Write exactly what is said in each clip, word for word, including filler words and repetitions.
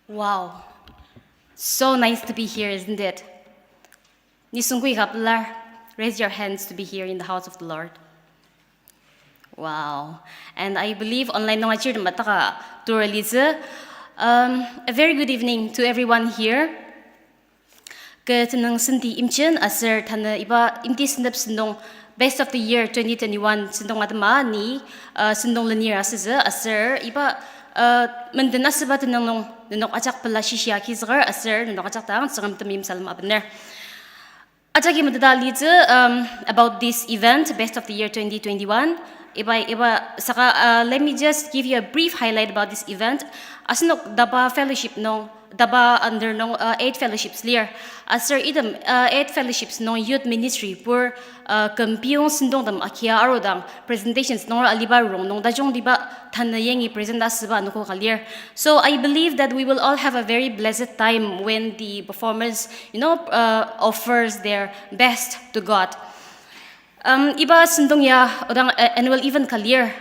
Wow. So nice to be here, isn't it? Nisung kui ka pelar, raise your hands to be here in the house of the Lord. Wow. And I believe online nung ajir mataka tur alitsü. Um, a very good evening to everyone here. Kü tenüng senti imchen aser tanü iba imti sentep sentong Best of the Year twenty twenty-one sentong atema ni, uh, sentong lenir asütsü aser iba, uh, menden asüba tenüng nung nenok ajak pela shishia kizüker aser nenok ajak dang Tsüngrem temeim salem abener. Ajaki meteta litsü, um, about this event, Best of the Year twenty twenty-one. Iba, iba, saka, uh, let me just give you a brief highlight about this event. Asenok DABA fellowship nung, DABA under nung, uh, eight fellowships lir. Aser item, uh, eight fellowships nung youth ministry pur, uh, küm piyong sentongtem akia arudang presentations nung aliba rongnung tajung liba tanü yangi present asüba anogo ka lir. So I believe that we will all have a very blessed time when the performers, you know, uh, offers their best to God. Um, iba sentong ya odang, uh, annual event ka lir.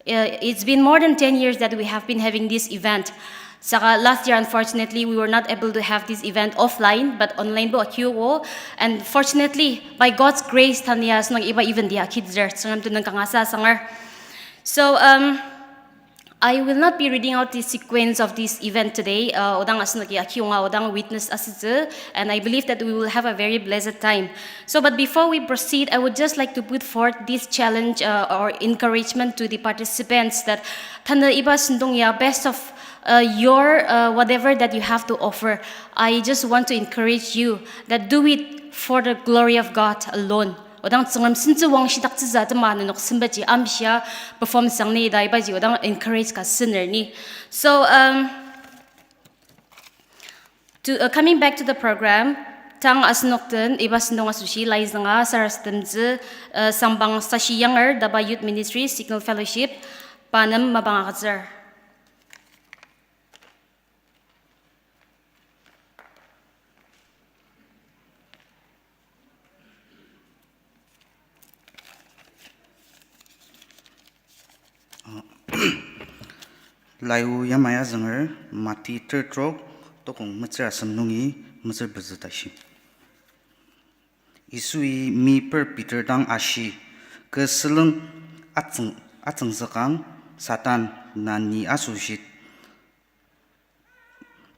Uh, it's been more than ten years that we have been having this event. Saka last year, unfortunately, we were not able to have this event offline, but online bo akiogo. And fortunately, by God's grace, tanü ya asenok iba event ya kidzer, Tsüngrem tenüng kangasa sanger. So, um, I will not be reading out the sequence of this event today. Uh, odang asenoki akiyonga odang witness asütsü, and I believe that we will have a very blessed time. So, but before we proceed, I would just like to put forth this challenge, uh, or encouragement to the participants that tanü iba sentong ya best of, uh, your, uh, whatever that you have to offer. I just want to encourage you that do it for the glory of God alone. Odang Tsüngrem sentsü wang shidaktsütsü atema nenok sembaji amshia perform sang ni da ibaji odang encourage ka sener ni. So, um, to, uh, coming back to the program, tang asenok den iba sentong asoshi lai zanga sarasademtsü, uh, Sangpang Sashi Yanger, DABA Youth Ministry, Signal Fellowship, pa nem mapang agütsür. Laiu yamai azünger, Mati tertrok, tokong metsür asem nungi metsür pezü tashi. Yisui meyiper Peter dang ashi, kü sülen atsüng-, atsüngzükang, Satan, na ni asoshi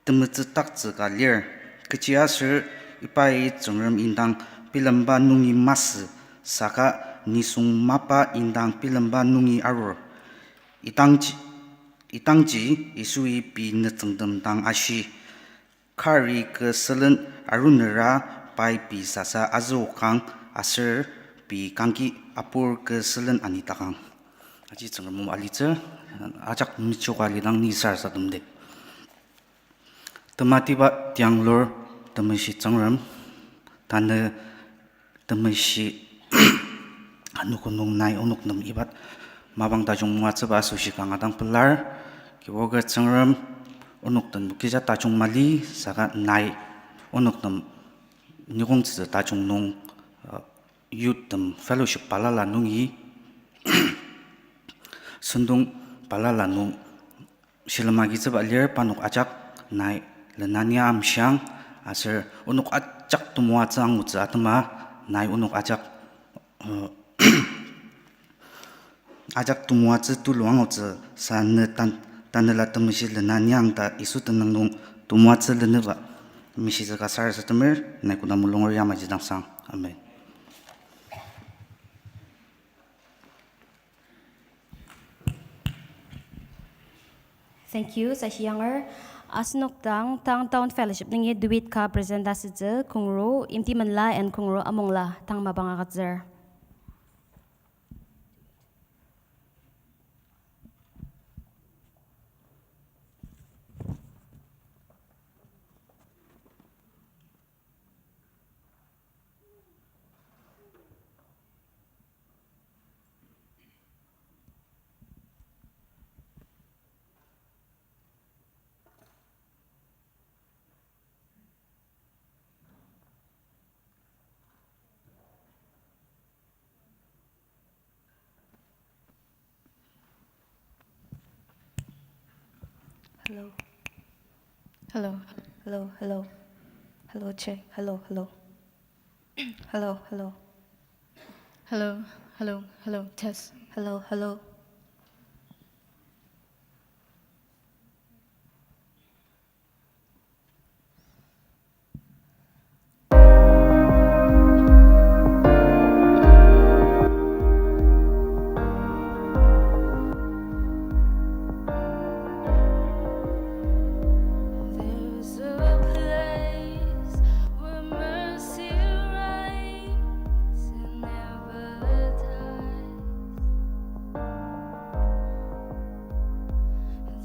temetsüdaktsü ka lir. Kechiaser ibai Tsüngrem indang bilemba nungi masü, saka nisung mapa indang bilemba nungi arur. Idangji, idangji Yisui pei nütsüngtem dang ashi, kari kü sülen arunera pai pei sasa azüokang aser pei kangki apur kü sülen anitakang. Aji Tsüngrem o alitsü, ajak mechoka lidang ni sarasademdi. Tematiba tianglur temeshi Tsüngrem, tanü temeshi anogo nung nai onok nem ibat mapang tajung moatsüba asoshi kanga dang pelar, Kibuba Tsüngrem onok den kija tajung mali, saka nai onok nem nikongtsü tajung nung, uh, youth tem fellowship balala nungi, sentong balala nung shilem agitsüba lir, parnok ajak nai lenania amshiang, aser onok ajak temoatsü angutsü atema, nai onok ajak, uh, ajak temoatsü tulu angutsü sa ne tan-, tanela temeshi lenaniang ta Yisu tenüng nung temoatsü lenüba mishizüka sarasademer, nai koda mulunger yamaji dangsang. Amen. Thank you, Sashi Yanger. Asenok dang tang Town Fellowship nungi duet ka present asütsü, Kongru Imtimenla and Kongru Amongla, tang mapang agütsür. Hello. Hello. Hello, hello. Hello, check. Hello, hello. Hello, hello. Hello, hello, hello. Test. Hello, hello. There's a place where mercy reigns and never dies.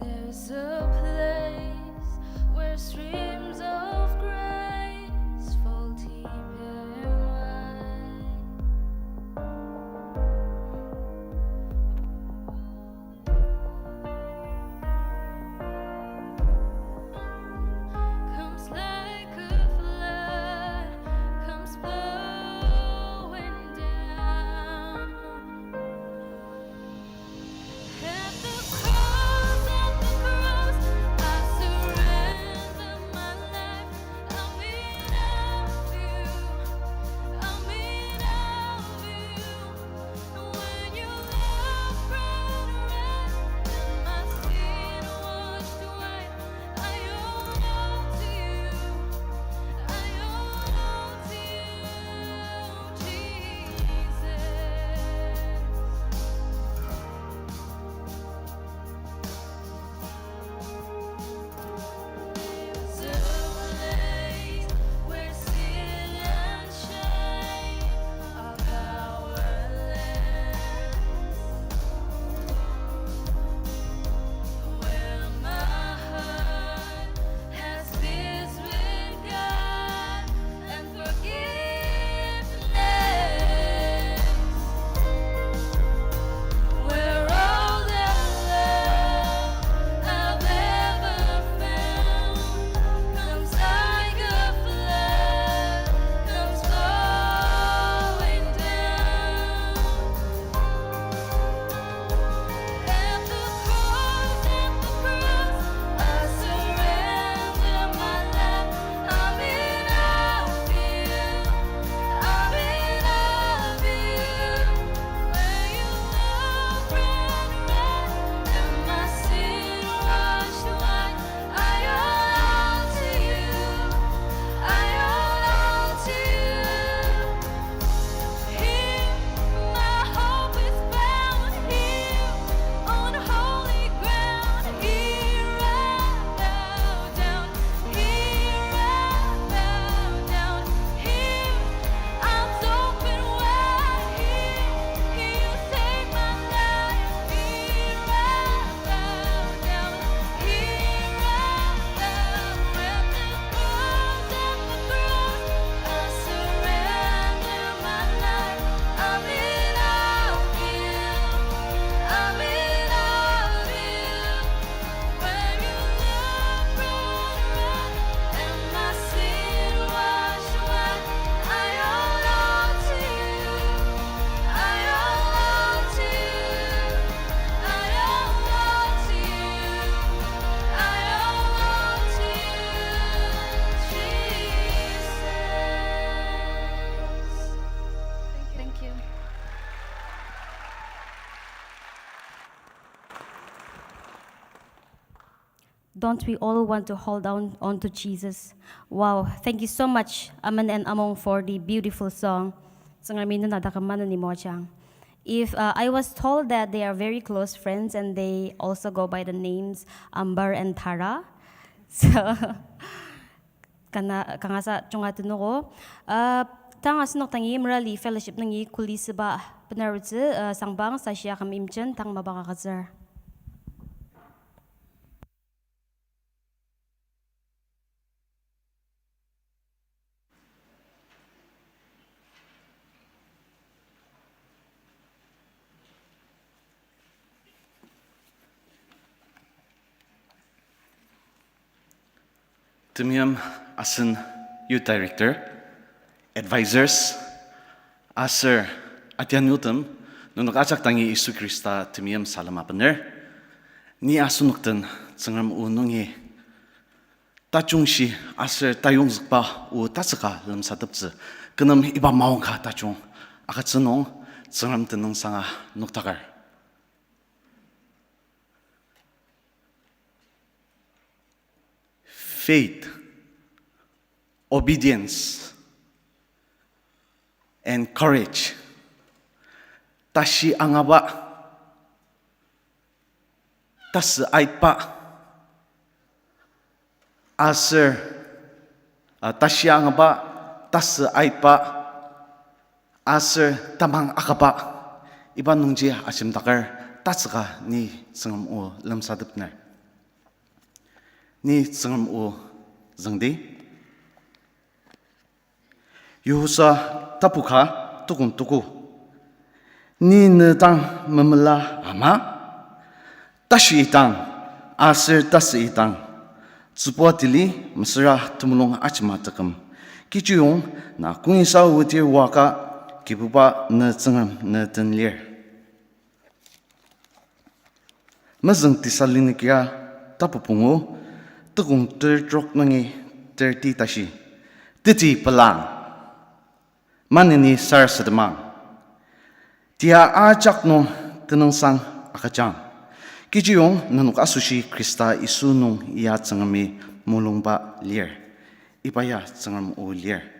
There's a place where streams of grace fall deep and wide. Comes like a flood, comes flowing down. At the cross, at the cross, I surrender my life. I'm in awe of you. I'm in awe of you. When your love ran red and my sin washed white, I owe all to you. I owe all to you, Jesus. There's a place where sin and shame are powerless, where my heart has peace with God and forgiveness, where all that love I've ever found comes like a flood, comes flowing down. At the cross, at the cross, I surrender my life. I'm in awe of you. I'm in awe of you. Where your love ran red and my sin washed white. I owe all to you. I owe all to you. Here my hope is found, here on holy ground. Here I bow down, here I bow down. Here arms open wide, here you save my life. Here I bow down, here I bow at the cross, at the cross. I surrender my life. I'm in awe of you. I'm in awe of you. When your love ran red and my sin washed white, I owe all to you. I owe all to you. I owe all to you. I owe all to you, Jesus. Thank you. Don't we all want to hold on, on to Jesus? Wow, thank you so much, Amen and Among, for the beautiful song. Tsüngremi nena taküm maneni moajang. If, uh, I was told that they are very close friends and they also go by the names Ambar and Tara. So, kana, kangasa chunga tunuko. Uh, tang asenok tangi Merali Fellowship nungi kuli süba benarutsü, uh, sangbang sashi aküm imchen tang mapang agütsür. Temeim asen youth director, advisors, aser atianutem, nenok ajak dangi Yisu Khrista temeim salem abener. Ni asenok den Tsüngrem o nungi tajungshi aser tayongzükba o tatsüka lemsateptsü, kü nem iba maongka tajung agütsü nung Tsüngrem tenüngsanga nokdaker. Faith, obedience, and courage. Tashi angaba, tasü aitba, aser, a, tashi angaba, tasü aitba, aser tamang akaba, iba nungji ajemdaker tatsüka ni Tsüngrem o lemsatepner. Ni Tsüngrem o züngdi. Yihusa tapu ka, tukong tuku. Ni ne dang memela ama, tashi idang, aser tasü idang, tsübua tili mesüra temulung ajema teküm. Kechiyong na kongisa odir waka, Kibuba ne Tsüngrem ne den lir. Mezüng Thessalonikia tapu pungu, tukong ter trok nungi thirty tashi. Teti pelang, maneni sarasademang. Tia ajak nung tenüngsang agüjang. Kechiyong nenok asoshi Khrista Yisu nung ya Tsüngremi mulungba lir. Iba ya Tsüngrem o lir.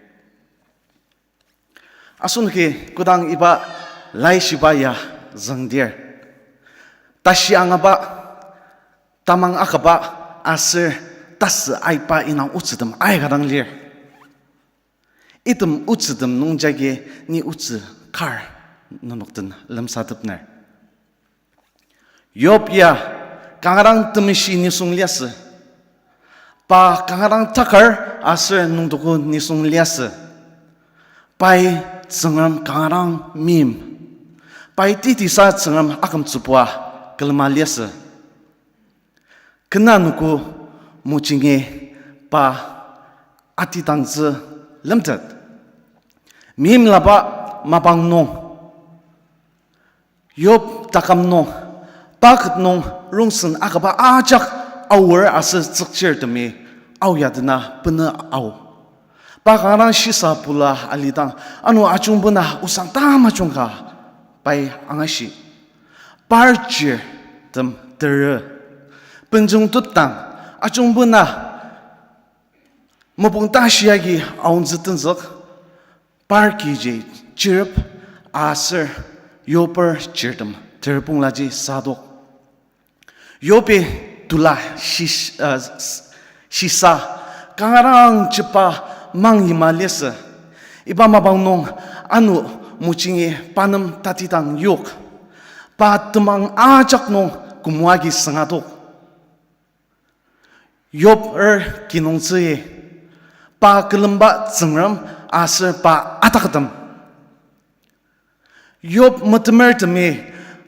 Asenoki kodang iba laishiba ya züngdir, tashi angaba, tamang akaba, aser tasü aitba indang otsütem aika dang lir. Item otsütem nung jagi ni otsü kar nenok den lemsatepner. Yob ya kanga dang temeshi nisung liasü. Pa kanga dang takar aser nüngtugu nisung liasü. Pai Tsüngrem kanga dang meim. Pai tetisa Tsüngrem akümtsübua külema liasü. Kena nüko mojingi pa atidangtsü lemtet. Meimlaba mapang nung, Yob taküm nung, pa ket nung rongsen akaba ajak aor aser tsükchirtemi aoyadena bena ao. Pa kanga dang shisa pula alidang, ano ajungbo na osang tamajung ka pai angashi. Par chirtem terü, benjung tutang, ajungbo na mopung tashi agi aontsü tenzük, par kiji chirep aser Yob-er chirtem terponglaji sadok. Yobi tula shish-, uh, s-, shisa, kanga dang jiba mangyima liasü. Iba mapang nung ano mojingi pa nem tatidang yok. Pa temang ajak nung kümoa agi süngadok. Yob-er kinungtsü, pa külemba Tsüngrem aser pa ataktem. Yob metemertemi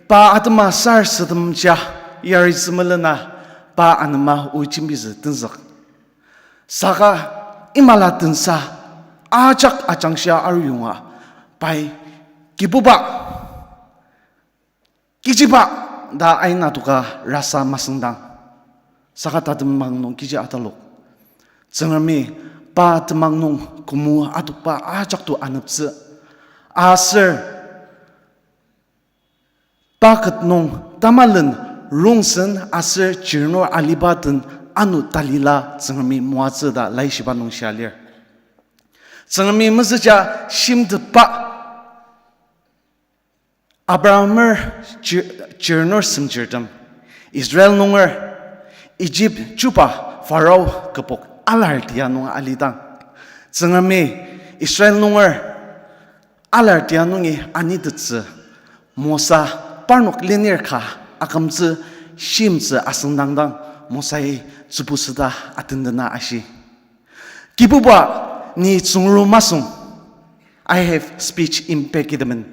pa atema sarasademja yaritsü melena pa anema o jembitsü tenzük. Saka imala tensa ajak ajangshia aruyonga pai Kibuba, kechiba ta aina toka rasa masüngdang. Saka tatemang nung kechi atalok. Tsüngremi pa temang nung kümoa adokba ajak to aneptsü. Aser pa ket nung tamalen rongsen aser chirnur aliba den ano talila Tsüngremi moatsü ta laishiba nung shia lir. Tsüngremi mezüja shimtetba Abraham-er chir-, chirnur semchirtem, Israel nunger, Egypt chuba Pharaoh kübok alar tia nung alidang, Tsüngremi Israel nunger alar tia nungi anitettsü Mosa parnok lenir ka akümtsü shimtsü asüngdangdang Mosai tsübusüta atendena ashi. Kibuba, ni tsüngru masung. I have speech impediment.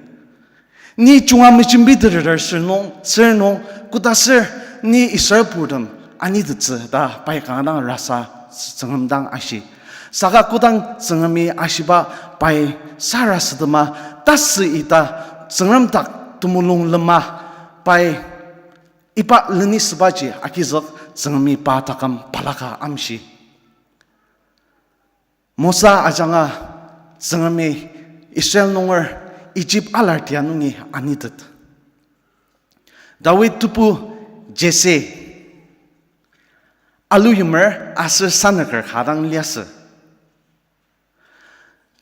Ni junga mejembiteter sür nung, sür nung, koda sür ni Israelburtem anitettsü ta pai kanga dang rasa Tsüngrem dang ashi. Saka kodang Tsüngremi ashiba pai sarasadema tasü ita Tsüngrem dak temulung lema pai iba lenisübaji agizük Tsüngremi pa taküm balaka amshi. Mosa ajanga Tsüngremi Israel nunger Egypt alar tia nungi anitet. Dawid tebu Jese aluyimer aser sanüker ka dang liasü.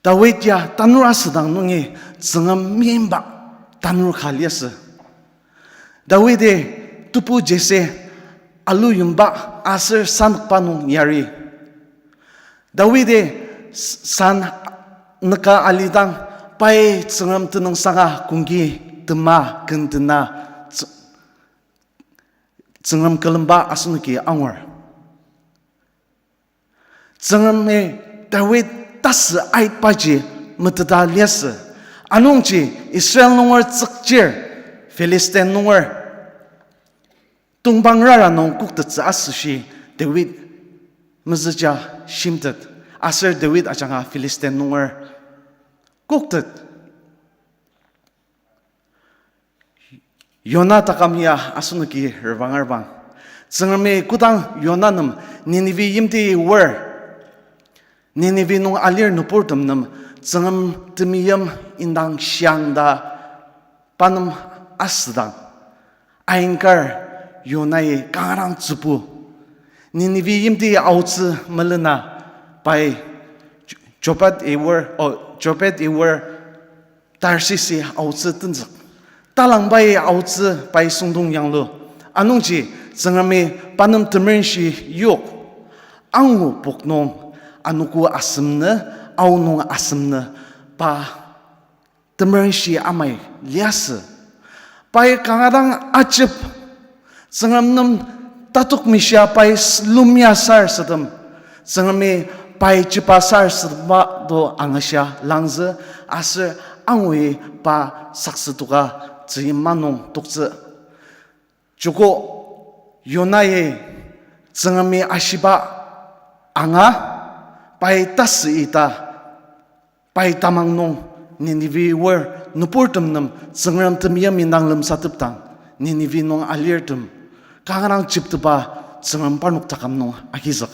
Dawid ya tanur asüdang nungi Tsüngrem meimba tanur ka liasü. Dawidi tebu Jese aluyimba aser sanükba nung yari. Dawidi s-, san nüka alidang pai Tsüngrem tenüngsanga kongki tema kendena Ts-, Tsüngrem külemba asenoki angur. Tsüngremi Dawid tasü aitbaji meteta liasü. Anungji Israel nunger tsükchir Philistine nunger tongpang rara nung koktettsü asüshi Dawid mezüja shimtet. Aser Dawid ajanga Philistine nunger koktet. Yona takam ya asenoki repangerbang. Tsüngremi kodang Yona nem Nineve yimti oar, Nineve nung alir nüburtem nem Tsüngrem temeim indang shiang ta pa nem asüdang, ainkar Yonai kanga dang tsübu. Nineve yimti aotsü melena pai Jo-, Jopet iwar, o, Jopet iwar Tarsisi aotsü tenzük. Talangbai aotsü pai süngdong yanglu. Anungji Tsüngremi pa nem temerenshi yok. Angu pok nung anogo asem nü, aonung asem nü, pa temerenshi amai liasü. Pai kanga dang ajep, Tsüngrem nem tatok mishia pai s-, lumia sarasadem, Tsüngremi pai jiba sarasadema do angashia langzü, aser angui pa saksütoka tzüyim manung toktsü. Joko Yonai Tsüngremi ashiba anga, pai tasü ita, pai tamang nung Nineve oar nüburtem nem Tsüngrem temeim indang lemsatepdang, Nineve nung alirtem kanga dang jepteba Tsüngrem parnok taküm nung agizük.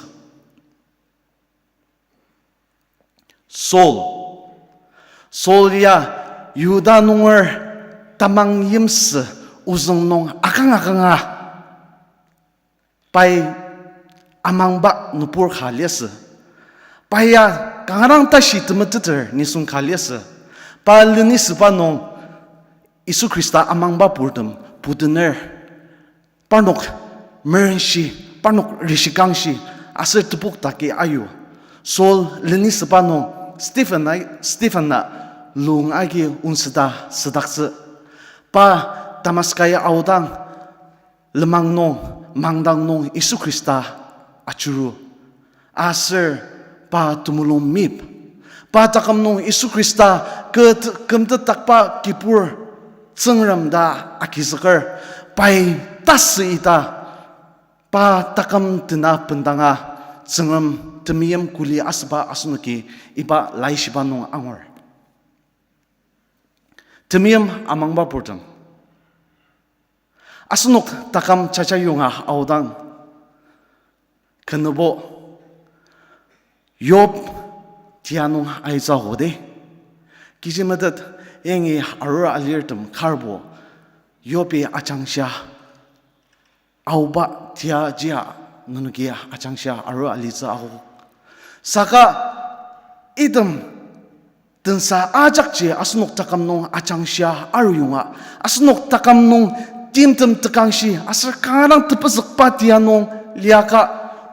Saul. Saul ya Yihuda nunger tamang yimsü ozüng nung akang akanga pai amangba nübur ka liasü. Pai ya kanga dang tashi temeteter nisung ka liasü. Pa lenisüba nung Yisu Khrista amangba purtem putener. Parnok merenshi, parnok rishikangshi, aser tepok daki ayu. Saul lenisüba nung Stephen ai-, Stephen-a lung agi onsüta südaktsü. Pa Damaskai aodang, lenmang nung, mangdang nung Yisu Khrista ajuru. Aser pa temulung mip. Pa taküm nung Yisu Khrista kü-, kümtetdakba kibur Tsüngrem ta agizüker, pai tasü ita, pa taküm tena bendanga Tsüngrem temeim kuli asüba asenoki iba laishiba nung angur. Temeim amangba purtem. Asenok taküm jaja yonga aodang, kenübo Yob tia nung aitsü akodi. Kechi metet, yangi arur alirtem karbo Yobi ajangshia aoba tia jia nenoki ajangshia arur alitsü akok. Saka item tensa ajakji asenok taküm nung ajangshia aruyonga, asenok taküm nung timtem tekangshi aser kanga dang tepezükba tia nung liaka,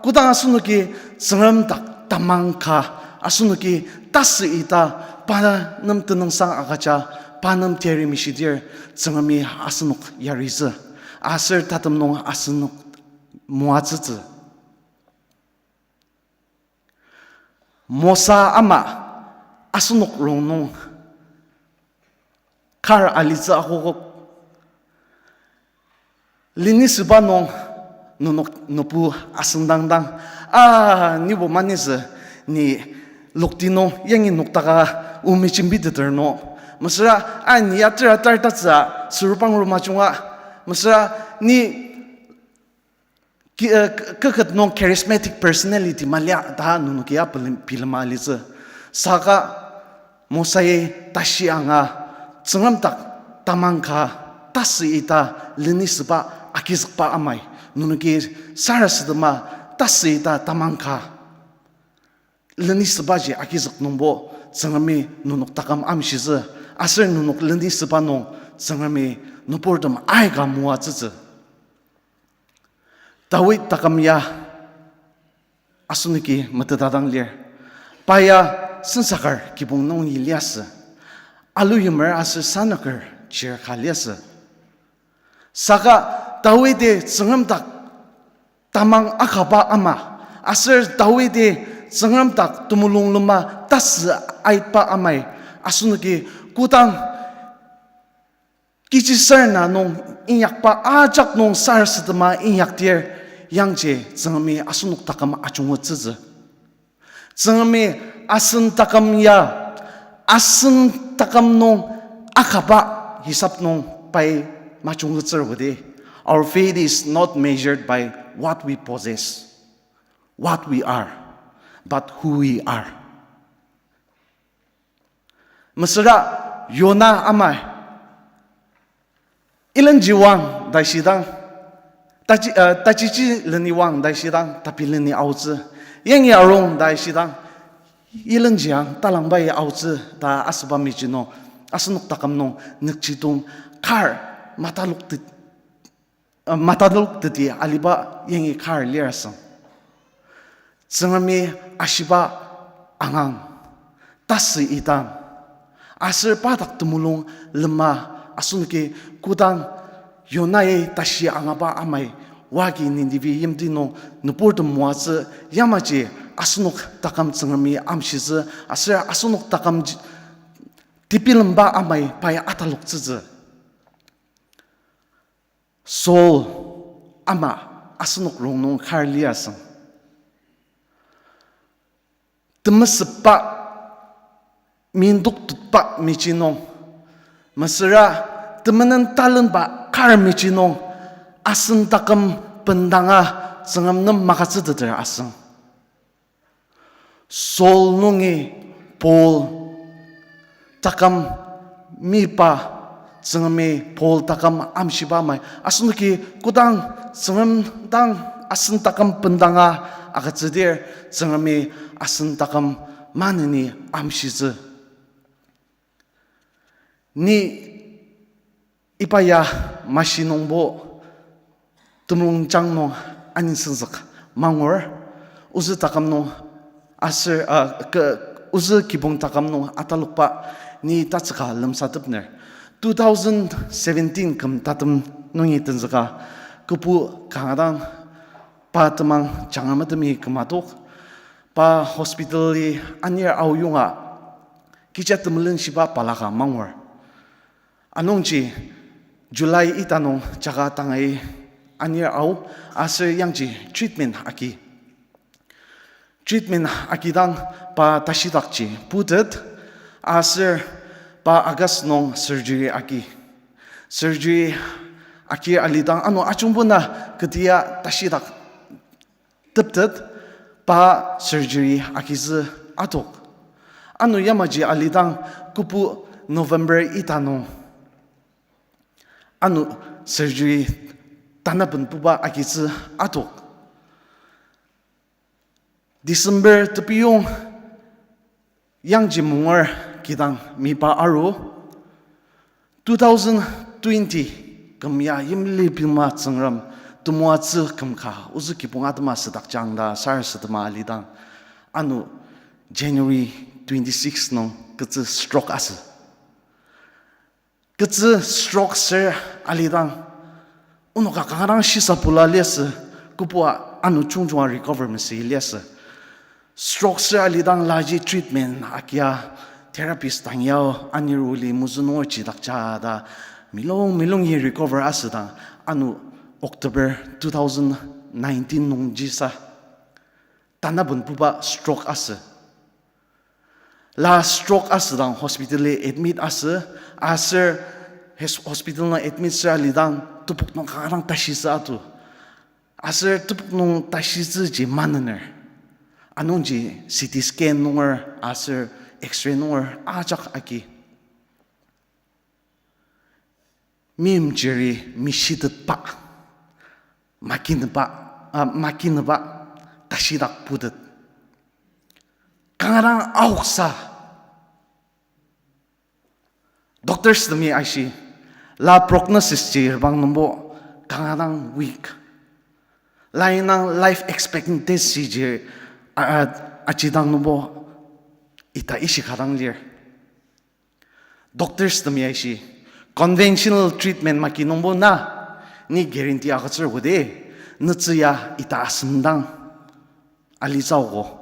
kodang asenoki Tsüngrem dak tamang ka, asenoki tasü ita, pa nem tenüngsang agüja, pa nem teyari mishidir, Tsüngremi asenok yaritsü, aser tatem nung asenok moatsütsü. Mosa ama asenok rongnung kar alitsü akokok. Lenisüba nung nenok nübu asüngdangdang, a, nibo manitsü, ni lokti nung yangi noktaka o mejembiteter nung. Mesüra, a, ni ater atar tatsüa, sürupang roma junga. Mesüra, ni Ki-, uh, k-, keket nung charismatic personality malia ta nenokia bilim-, bilema alitsü. Saka Mosai tashi anga Tsüngrem dak tamang ka tasü ita lenisüba agizükba amai. Nenoki sarasadema tasü ita tamang ka lenisübaji agizük nungbo Tsüngremi nenok taküm amshitsü, aser nenok lenisüba nung Tsüngremi nüburtem aika moatsütsü. Dawid taküm ya asenoki metetdang lir. Pa ya sensaker kibong nungi liasü. Alu yimer aser sanaker chir ka liasü. Saka Dawidi Tsüngrem dak tamang akaba ama, aser Dawidi Tsüngrem dak temulung lema tasü aitba amai, asenoki kodang kechisarena nung inyakba ajak nung sarasadema inyakdir, yangji Tsüngremi asenok taküm ajungutsütsü. Tsüngremi asen taküm ya, asen taküm nung akaba hisap nung pai majungtsür wodi. Our faith is not measured by what we possess, what we are, but who we are. Mesüra Yona ama ilenji wang ta shidang, taji, uh, tajiji leni wang ta shidang, tapi leni aotsü. Yangi arung ta shidang, ilenji ang talangbai aotsü ta asüba mechi nung, asenok taküm nung nükjidong kar mataloktet, uh, mataloktet aliba yangi kar lir asüng. Tsüngremi ashiba angang, tasü idang, aser pa dak temulung lema, asenoki kodang Yonai tashi angaba amai, wagi Ninive yimti nung nüburtem moatsü, yamaji asenok taküm Tsüngremi amshitsü, aser asenok taküm ji-, tebilemba amai pai ataloktsütsü. Saul ama asenok rongnung kar liasüng. Temesüba, mindoktetba mechi nung, mesüra temenen talenba kar mechi nung, asen taküm bendanga Tsüngrem nem magütsüteter asüng. Saul nungi Paul taküm meyipa Tsüngremi Paul taküm amshiba amai. Asenoki kodang Tsüngrem dang asen taküm bendanga agütsüdir, Tsüngremi asen taküm maneni amshitsü. Ni iba ya mashi nungbo temulungjang nung anisüngzük mangur, ozü taküm nung aser, ah, kü-, ozü kibong taküm nung atalokba ni tatsüka lemsatepner. Two thousand seventeen küm tatem nungi tenzüka, kübu kanga dang pa temang jangrametemi kümatok, pa hospital-i anir ao yonga, kecha temelenshiba balaka mangur. Anungji July ita nung jaka tangai anir ao aser yangji treatment agi. Treatment agidang pa tashidakji putet aser pa August nung surgery agi. Surgery agi alidang ano ajungbo na ketia tashidak teptet pa surgery agizü atok. Ano yamaji alidang kübu November ita nung ano surgery tanaben puba agizü atok. December tepiyong yangji mungar kidang mipa aru, two thousand twenty küm ya yimli bilema Tsüngrem temoatsü küm ka ozü kibong atema südakjang ta sarasadema alidang, ano January twenty-six nung ketsü stroke asü. Ketsü stroke ser alidang, onoka kanga dang shisa pula liasü, kübua ano jungjunga recover masü liasü. Stroke ser alidang laji treatment agia, therapist dang yao, anir oli mozü nunger jidakja ta, milung milungi recover asüdang, ano October two thousand nineteen nungjisa tanaben puba stroke asü. La stroke asüdang hospital-i admit asü, aser hes-, hospital nung admit ser alidang tepok nung kanga dang tashitsü ato. Aser tebok nung tashitsüji manener. Anungji C T scan nunger aser X-ray nunger ajak agi. Meimchiri mishitetba, makineba, ah, makineba tashidak putet. Kanga dang aoksa. Doctors temi ashi, la prognosis ji rebang nungbo kanga dang weak. La indang life expectancy ji, a, a, aji dang nungbo ita ishika dang lir. Doctors temi ashi, conventional treatment maki nungbo na, ni guarantee agütsür kodi, nütsü ya ita asem dang alitsüogo.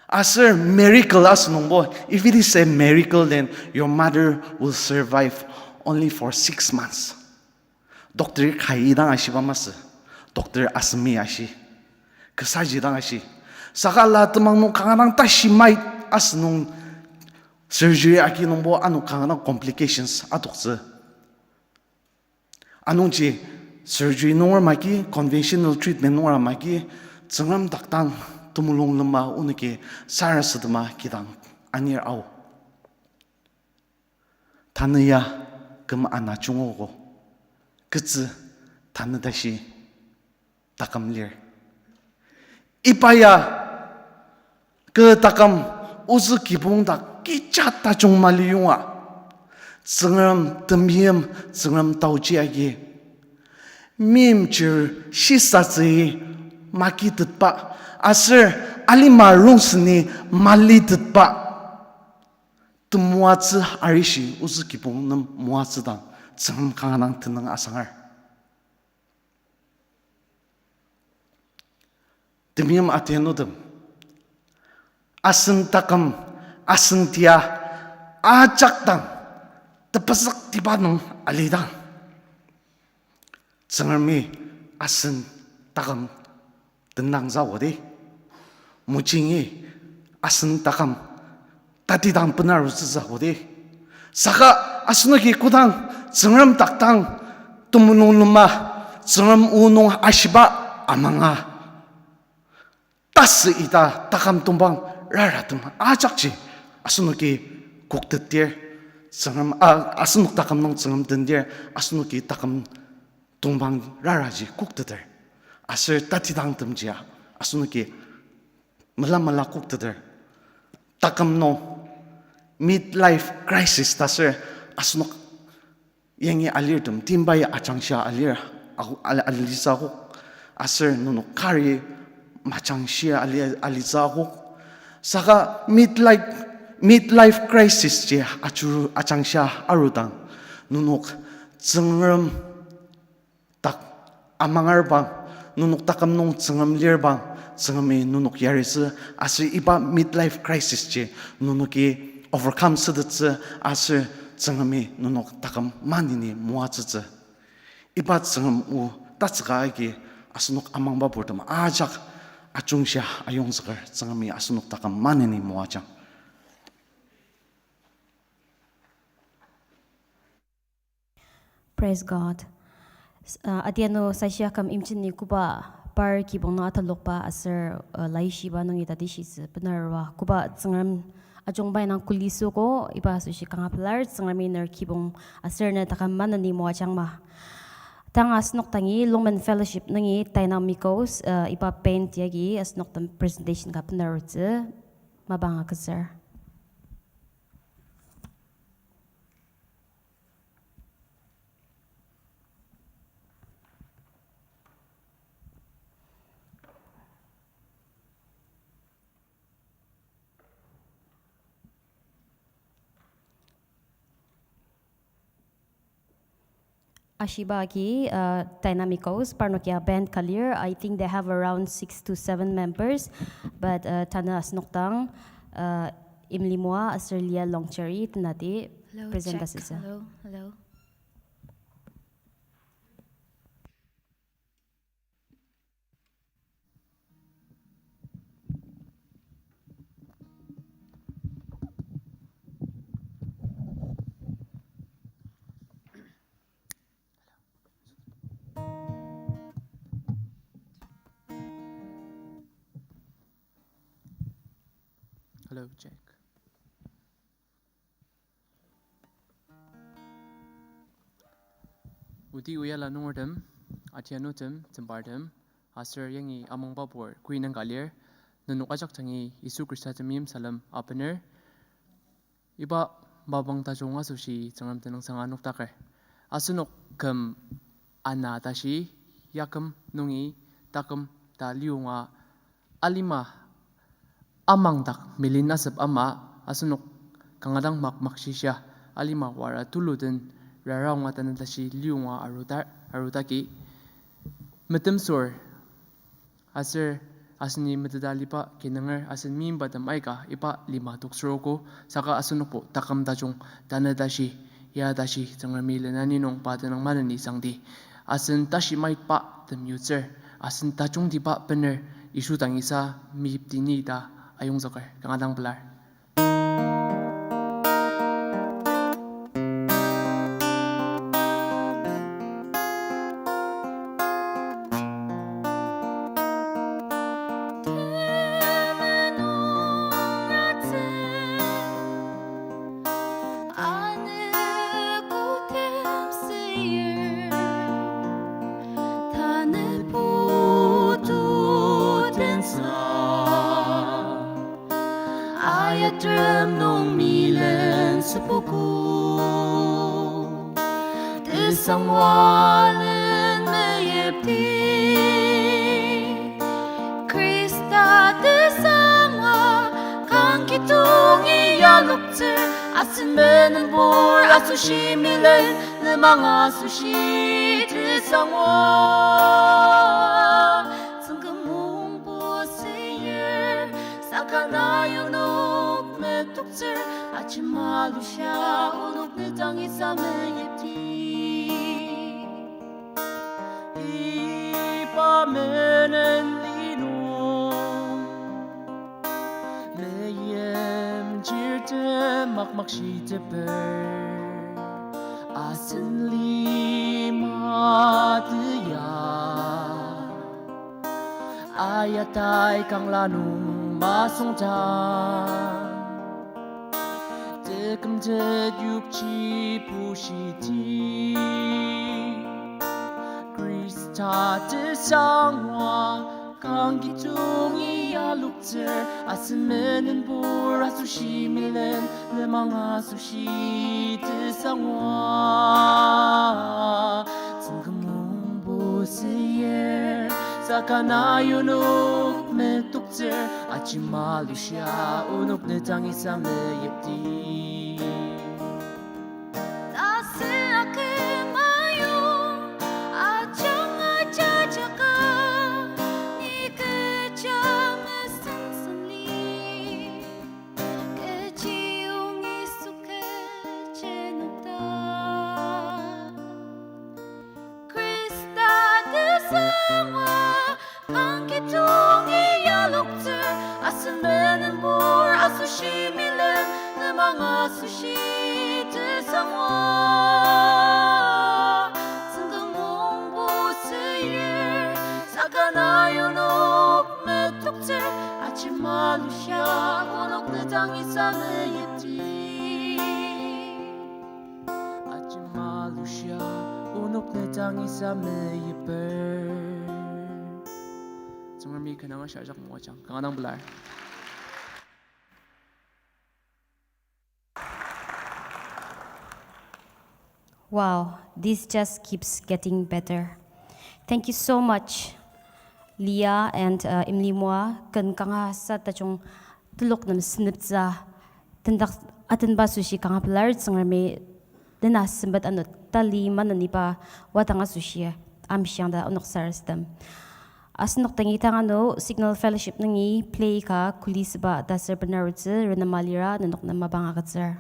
Aser miracle asünungbo, if it is a miracle, then your mother will survive only for six months. Doctor kai dang ashiba masü. Doctor asemi ashi. Kesaji dang ashi. Saka la temang nung kanga dang tashi mait asünung surgery aki nungbo ano kanga dang complications adoktsü. Anungji surgery nunger maki, conventional treatment nunger maki, Tsüngrem dak dang temulung lema onoki sarasadema kidang anir ao. Tanü ya küm ana jungogo, ketsü tanü tashi taküm lir. Iba ya kü taküm ozü kibong dak kecha tajung mali yonga, Tsüngrem temeim, Tsüngrem taochi agi meimchir shisatsü makitetba, aser alima rongsen ni malitetba temoatsü arishi ozü kibong nem moatsüdang Tsüngrem kanga dang tenüng asangar. Temeim atianutem, asen taküm, asen tia, ajak dang tepezük tiba nung alidang, Tsüngremi asen taküm tendangtsü kodi, mojingi asen taküm tatidang benarutsütsü kodi. Saka asenoki kodang Tsüngrem dak dang temulung lema, Tsüngrem o nung ashiba amanga, tasü ita taküm tongpang raratem ajakji asenoki koktetdir, Tsüngrem, a, asenok taküm nung Tsüngrem tendir, asenoki taküm tongpang raraji kokteter. Aser tatidangtemjia asenoki mela mela kokteter. Taküm nung midlife crisis ta aser asenok yangi alirtem timbai ajangshia alir, a-, al-, alitsü akok. Aser nenok kari majangshia ali-, alitsü akok. Saka midlife, midlife crisis ji ajuru ajangshia arudang, nenok Tsüngrem dak amangerbang, nenok taküm nung Tsüngrem lirbang, Tsüngremi nenok yaritsü, aser iba midlife crisis ji nenoki overcome sütettsü, aser Tsüngremi nenok taküm maneni moatsütsü. Iba Tsüngrem o tatsüka agi asenok amangba purtem ajak ajungshia ayongzüker, Tsüngremi asenok taküm maneni moajang. Praise God. S-, uh, adianu sashi aküm imchini koba par kibong nung atalokba aser, uh, laishiba nungi tatishitsü benarua koba Tsüngrem ajungba indang kulisüogo, iba asoshi kanga pelar. Tsüngremi ner kibong aser ner taküm maneni moajangma. Tang asenok dangi Lungmen Fellowship nungi Dynamicos, uh, iba band yagi asenok den presentation ka benarutsü mapang agütsür. Ashiba agi, uh, Dynamicos, parnokia band ka lir. I think they have around six to seven members, but, uh, tanü asenok dang, uh, Imlimoa aser Lia Longcherry tenati present asütsü. Hello, check. Hello, hello. Hello, check. Oti oyala nungertem, atianutem, tembartem, aser yangi amangbabur kui nangka lir, nenok ajak tangi Yisu Khrista temeim salem apener, iba mapang tajung asoshi Tsüngrem tenüng sanga noktaker. Asenok küm ana tashi, yaküm nungi taküm ta liunga alima amang dak milin asüp ama asenok kanga dang mak makshishia alima wara tulu den raraonga tanü tashi liunga aruta, arutaki metemsür aser aseni meteta aliba kinunger asen meimbatem aika iba lima toktsürogo saka asenokbo taküm tajung tanü tashi ya tashi Tsüngremi lenani nung pa tenüng maneni sangdi. Asen tashi maitba temyutsür, asen tajungtiba bener Yisu dangisa meyiptini ta ayongzüker kanga dang pelar. Tanü putu tensa ayatrem nung milen süpogo. Tesangwa len meyipti Khrista tesangwa kangkitongi yaloktsür, asen menenbur asoshi milen, lenmang asoshi tesangwa. Tsüngrem mungbu seyir, saka na onok metoktsür, ajemalushia onok ne dang isa meyipti. Iba menen linung, meimchirtem makmakshiteper, asen lima teya ayatai kangla nung masüngdang, tekümtet yokji pushiti Khrista tesangwa kangkitongi yaloktsür, asen menenbur asoshi milen, lenmang asoshi tesangwa. Tsüngrem mungbu seyir, saka na onok metoktsür, ajemalushia onok ne dang isa meyipti. Tasü aküm ayong ajanga jajaka, ni kecha mesüngsüngli, kechi yongi sükechi nokta. Khrista tesangwa kangkitongi yaloktsür, asen menenbur asoshi milen, lenmang asoshi tesangwa. Tsüngrem mungbu seyir, saka na onok metoktsür, ajemalushia onok ne dang isa meyipti. Ajemalushia onok ne dang isa meyiper. Tsüngremi kanga shia ajak moajang. Kanga dang pelar. Wow, this just keeps getting better. Thank you so much, Leah and, uh, Imlimoa, ken kanga sa tajung telok nem seneptsü tendak atenba asoshi kanga pelar. Tsüngremi dena sempet ano tali maneniba wadang asoshi amshiang ta onok sarasadem. Asenok dangi tang ano Signal Fellowship nungi play ka kuli süba ta ser benarutsü, renema lira nenok nem mapang agütsür.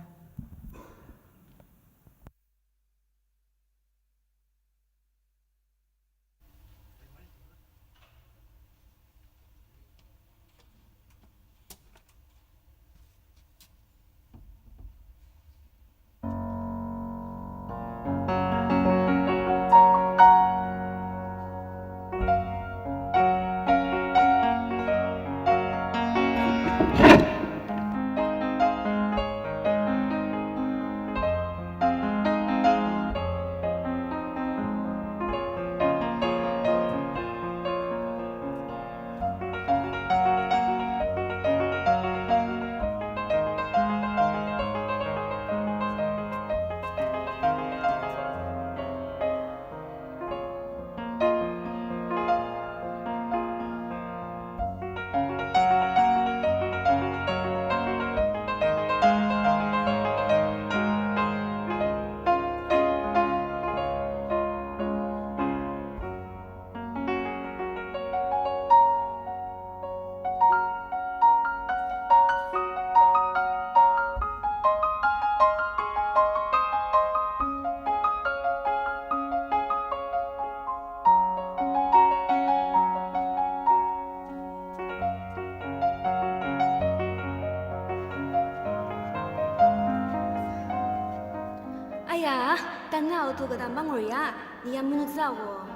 Tokada mangur ya, ni ya minutsü ako.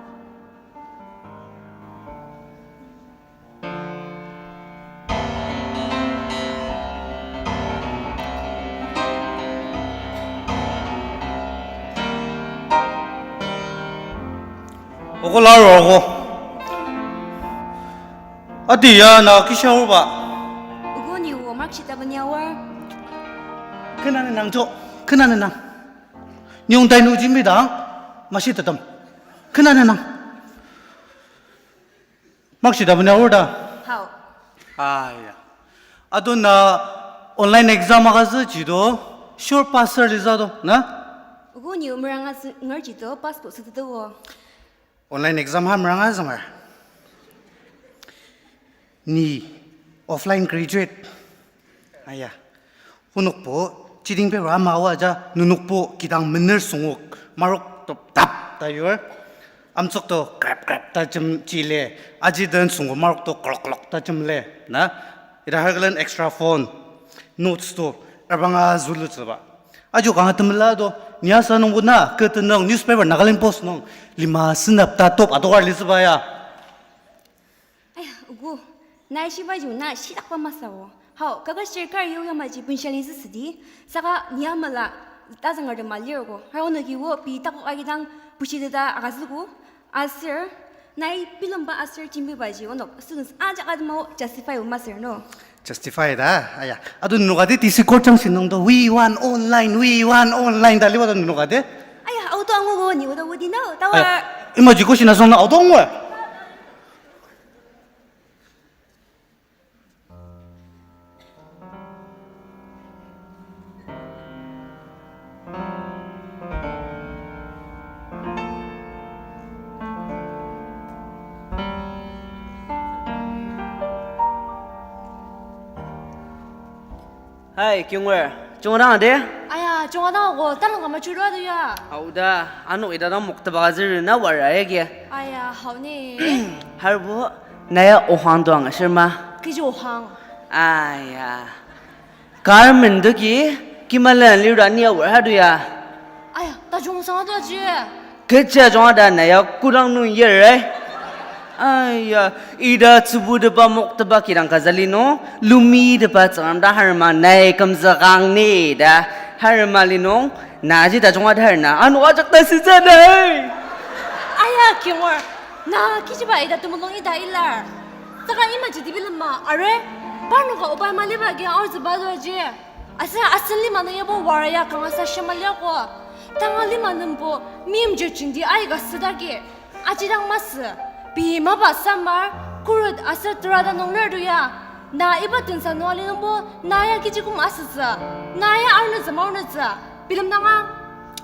Oko laro oko. Ati ya na kisha urba. Oko ni o mark sheet abani awar. Kena nenang jo, kena nenang. Nyong tai nu jimbi dang, mashi tatam. Kena nenang. Mark sheet abani awar da. Hao. Aya. Ado na online exam agütsü jido, sure passer lisa do, na? Oko ni o meranga ngar jido, pass to sütedo. Online exam ha meranga zangar. Ni offline graduate. Aya. Onokbo cheating paper ama aoa ja nenokbo kidang mener sungok marok top tap ta yur. Amtsük to krap krap ta jem chile. Aji den sungok marok to klok klok ta jem le. Na? Ida hargelen extra phone, notes to, erbanga zulutsüba. Ajo kanga temela do, niasa nungbo na, ketenung newspaper Nagaland Post nung, lima senap ta top adokar litsüba ya. Aya, oko, nai shiba jung na shidakba masao. Hao, kaket shirkar yau yamaji benshali züsüdi, saka niamela, tazangar de malir ko. Hao noki wo, pi takok agidang, bushideda agazüko. Aser, nai bilemba aser jimbibaji onok students ajak atema justify o masür no. Justify da, aya. Ado nenok ade T C court junction nung do, "We want online, we want online," ta liba do nenok ade. Aya, auto angu go ni oda odi no, tawa. Aya, imaji ko shina song na auto angu. Hai, Kyungwer. Junga dang ade? Aya, junga dang ako, tanang kama churu adu ya. Hao da, ano ida dang mokta baka ziri na wara ya ki. Aya, hao ni. Harbo, naya ohang doang ashir ma? Kechi ohang? Aya. Carmen doki, kimalen lirda ni awar hadu ya. Aya, tajung sang adu aji. Kecha junga da naya kudang nung yer ai. Aya, ida tsübu deba mok deba kidang kazali no, lumi deba tsangram da harma nai kümzükang ni da harma li nung, na ji da junga da harna, ano ajak ta sitsa da ai. Aya, Kyungwer, na kichiba ida temulung ida ilar. Saka imaji tibi lema, are, parnoka obai maliba agi arzüba do aji. Asa asen lima nung yabo waraya kangasa shema liako. Tanga lima nungbo, mimjir chingdi aika südagi. Ajidang masü, pei mapa samar, kurut aser terada nung lir do ya. Na iba tensa nung ali nungbo, na ya kichi koma asütsü. Na ya arnütsü maonütsü. Bilemdang ang.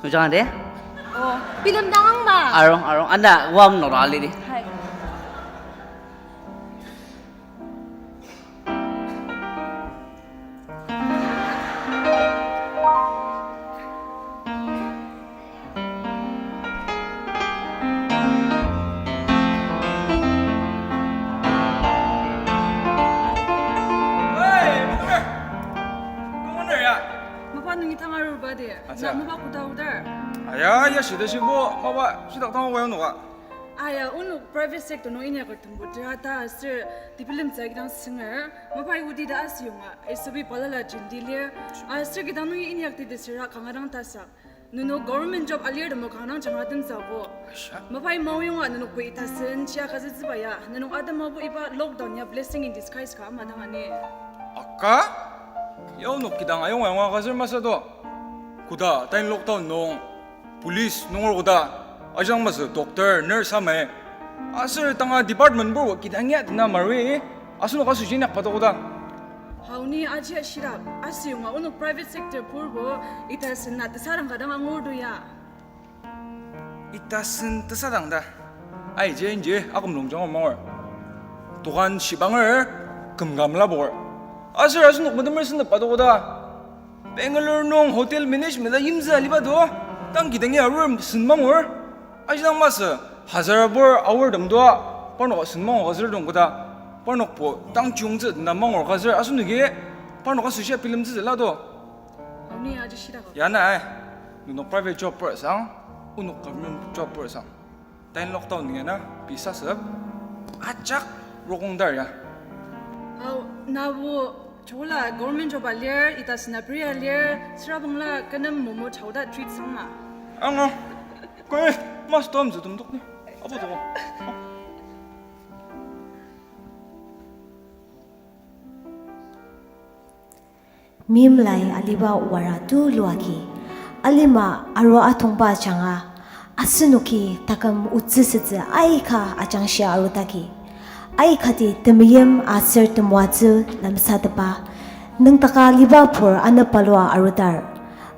Ojang ade? Oh, bilemdang ang ma. Arung, arung. Ana, wam nora alidi. Hai. Hey, Mungker! Kong oner ya? Mapa nungi tang aruba de. Acha. Na mapa kuda udar. Aya, ya shida shibo, mapa shidak tang waya noka. Aya, onok private sector nung inyaka tembo tera ta aser tibilemtsü kidang sünger, mapai odi ta asüyonga, S O P balala jenti lir, aser kidang nungi inyak tidi süra kanga dang tasak. Nenok government job alir tembo kanga dang janga temtsü ko. Asha? Mapai maoyonga nenok pei itasen chia kazütsüba ya, nenok atemabo iba lockdown ya blessing in disguise ka ama dang ani. Aka? Ya onok kidang ayonga ayonga kazür masü do. Koda, tain lockdown nung. Police nunger koda, ajang masü doctor, nurse amai. Aser tanga department burbo kidang ya dena mari, asenok asoshi inyakba do koda. Hau ni aji ashidak, asüyonga onok private sector burbo, ita sen na tesadang ka dang angur do ya. Ita sen tesadang ta. Ai, je, je, aküm longjango mangur. Tokan shibanger, kümka melaboker. Aser asenok metemer sentep adokoda. Bangalore nung hotel management ta yimtsü aliba do. Tang kidangi arur sen mangur. Ajidang masü, hazar abur aor dem doa. Parnoka sen mangur kazür dong koda. Parnokbo tang chiyungtsü dena mangur kazür asenoki. Parnoka asoshi bilemtsü la do. Aoni aji shida ka. Ya na ai. Nenok private job per sang. Onok government job pur sang. Tain lockdown nungi na pei sasep ajak rokong dar ya. Ao, nabo chola government job a lir, ita sena pria lir, sürabangla kenem momo chao ta treat sang ma. Anga, koi, mas tom zü tom dok ni. Abo dok. Meimlai aliba wara tulu agi, alima aru atongba ajanga, asenoki taküm otsüsütsü aika ajangshia arudagi, aikati temeim aser temoatsü lemsatepa, nüngdaka aliba pur anepalua arudar.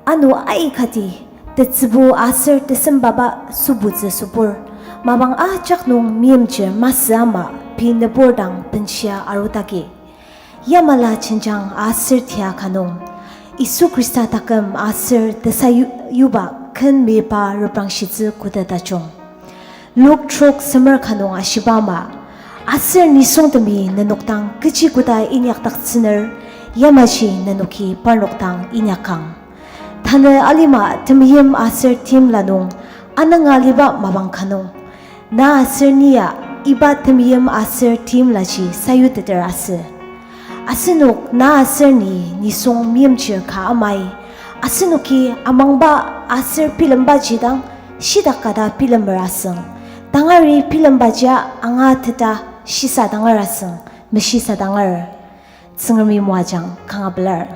Ano aikati tetsübu aser tesembaba sübutsü sübur, mapang ajak nung meimchir masü ama pei nübur dang benshia arudagi, yamala jenjang aser tia ka nung, Yisu Khrista taküm aser tesayuba ken meyipa reprangshitsü koda tajung. Luk trok semer ka nung ashiba ama, aser nisungtemi nenok dang kechi koda inyakdaktsüner, yamaji nenoki parnok dang inyakang. Tanü alima temeim aser timla nung ananga aliba mapang ka nung, na aser nia iba temeim aser timlaji sayuteter asü. Asenok na aser ni nisung meimchir ka amai, asenoki amangba aser bilembaji dang shidak kata bilemer asüng, tangari bilembajia angateta shisa tangar asüng, meshisa tangar. Tsüngremi moajang kanga pelar.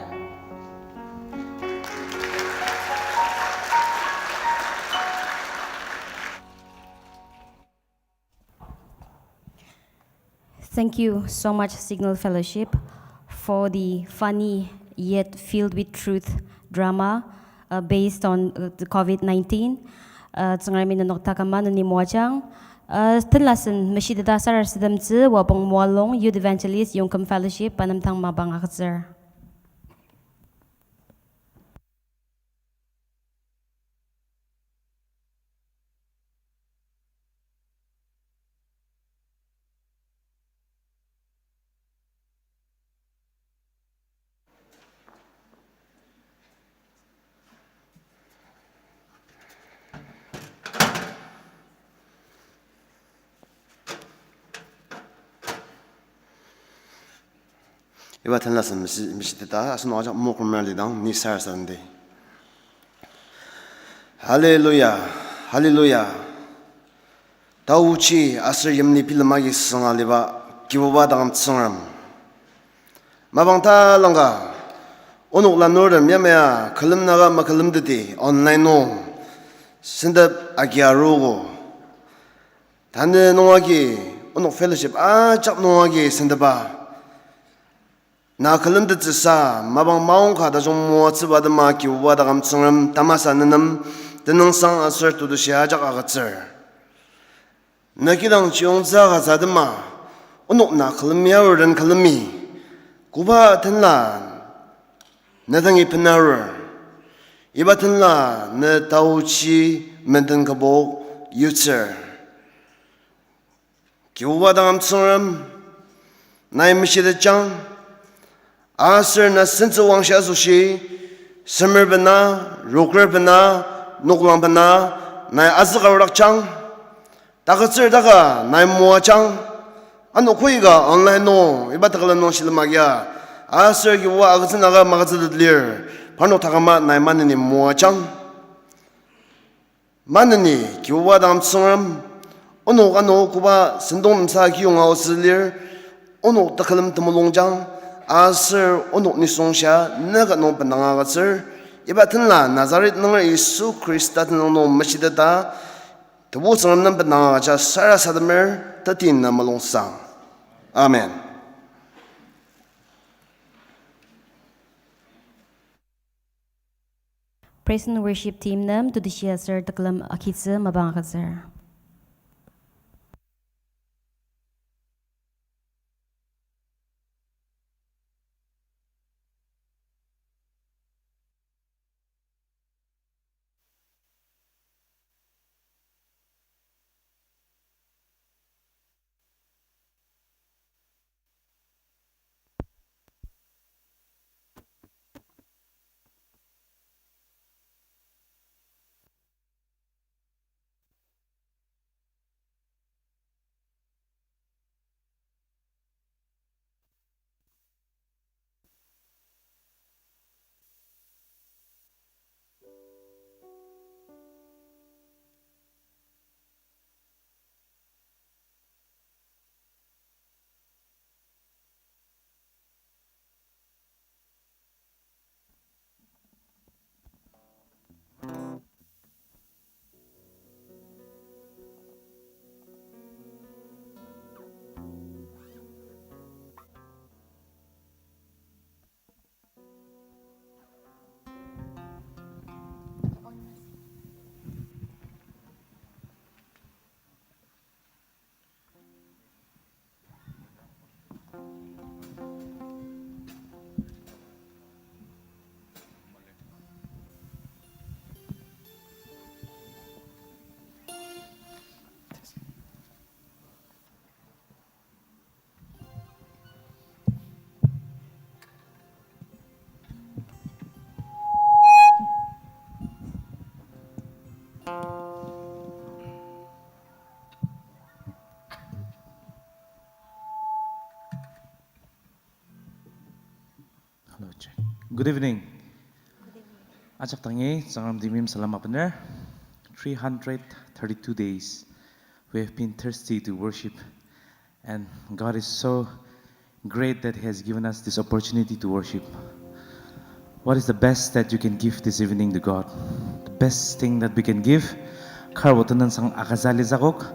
Thank you so much, Signal Fellowship, for the funny yet filled with truth drama, uh, based on, uh, the covid nineteen. Uh, Tsüngremi nenok taküm maneni moajang. Uh, tenlasen meshiteta sarasademtsü Wapong Moalong Youth Evangelist Yongküm Fellowship pa nem dang mapang agütsür. Iba tenlasen meshi, meshiteta, asenok ajak mokrumra lidang, ni sarasademdi. Hallelujah, hallelujah. Taochi aser yimli bilema agi sünga aliba Kibuba taküm Tsüngrem. Mapang talangka, onok lanurtem yamai ya külemnaka makülemteti online nung sentep agi aruogo. Tanü nung agi, onok fellowship ajak nung agi sentepa na külemtettsüsa, mapang maongka tajung moatsüba atema Kibuba taküm Tsüngrem tamasa nenem tenüngsang aser tetushi ajak agütsür. Na kidang chiyongtsü agütsü atema, onok na külemi aruden külemi, koba tenla ne dangi benarur, iba tenla ne taochi menden kübok yutsür. Kibuba taküm Tsüngrem, nai meshitetjang, aser na sentsüwangshi asoshi, semer bena, roker bena, noklang bena, nai azükarudakjang, takütsür taka nai moajang, ano koika online nung, iba tekülem nung shilem agia, aser Kibuba agütsü naka magütsütet lir, parnok taküma nai maneni moajang. Maneni Kibuba taküm Tsüngrem, onok ano koba sentong lemsa kiyonga aotsü lir, onok tekülem temulungjang, aser onok nisung shia neka nung bendanga agütsür, iba tenla Nazaret nunger Yisu Khrista tenüng nung meshiteta, Tebu Tsüngrem nem bendanga agüja sarasademer teti na mulungsang. Amen. Praise and worship team nem tetushi aser tekülem agitsü mapang agütsür. Check. Good evening. Ajak dangi Tsüngrem temeim salem abener. Three hundred thirty-two days we have been thirsty to worship, and God is so great that He has given us this opportunity to worship. What is the best that you can give this evening to God? The best thing that we can give, karbo tenüngsang agütsü litsü akok.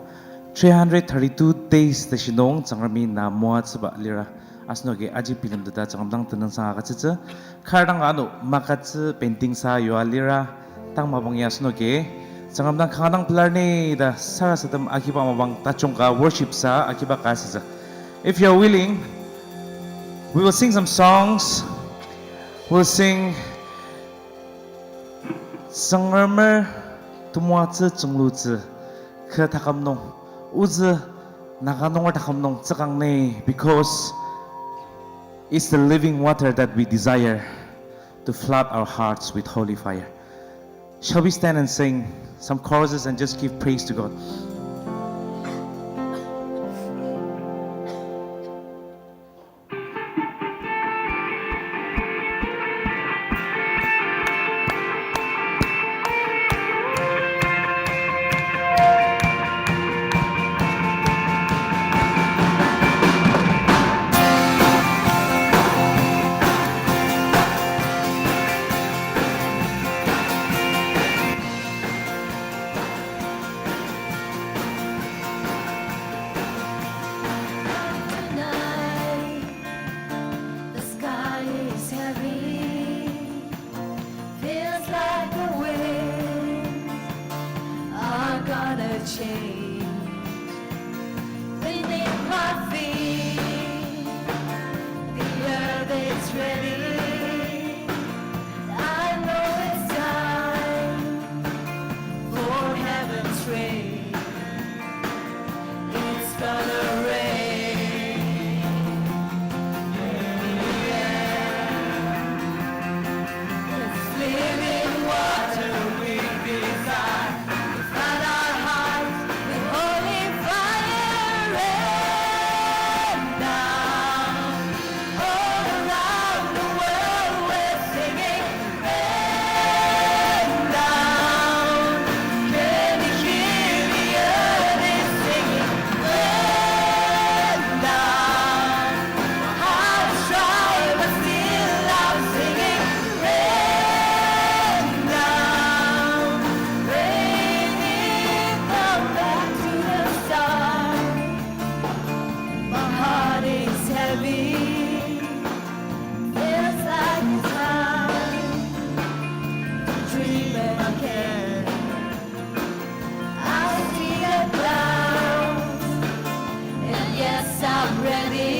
Three hundred thirty-two days ta shinung Tsüngremi na moatsüba lira, asenoki aji bilemteta Tsüngrem dang tenüngsang agütsütsü. Kar dang ano magütsü painting sa yua lira, tang mapang ya asenoki Tsüngrem dang kanga dang pelar ni ta sarasadem agiba mapang tajung ka worship sa agiba ka asütsü. If you are willing, we will sing some songs. We'll sing Tsüngremer Temoatsü Tsünglutsü kü taküm nung, ozü Naga nunger taküm nung tsükang ni, because it's the living water that we desire to flood our hearts with holy fire. Shall we stand and sing some choruses and just give praise to God? Tonight, the sky is heavy. Feels like the winds are gonna change. Beneath my feet, the earth is ready. I know it's time for heaven's rain. It's gonna rain. It's living water we desire. Flood our hearts with holy fire. Rain down. All around the world we're singing, "Rain down." Can you hear the earth is singing, "Rain down"? Hearts dry, but still I'm singing, "Rain down." Rain it down back to the stars. My heart is heavy. Feels like it's time to dream again. I see the clouds, and yes, I'm ready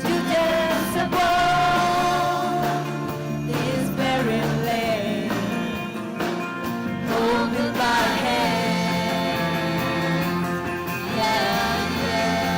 to dance above this barren land. Hold me by hand. Yeah, yeah.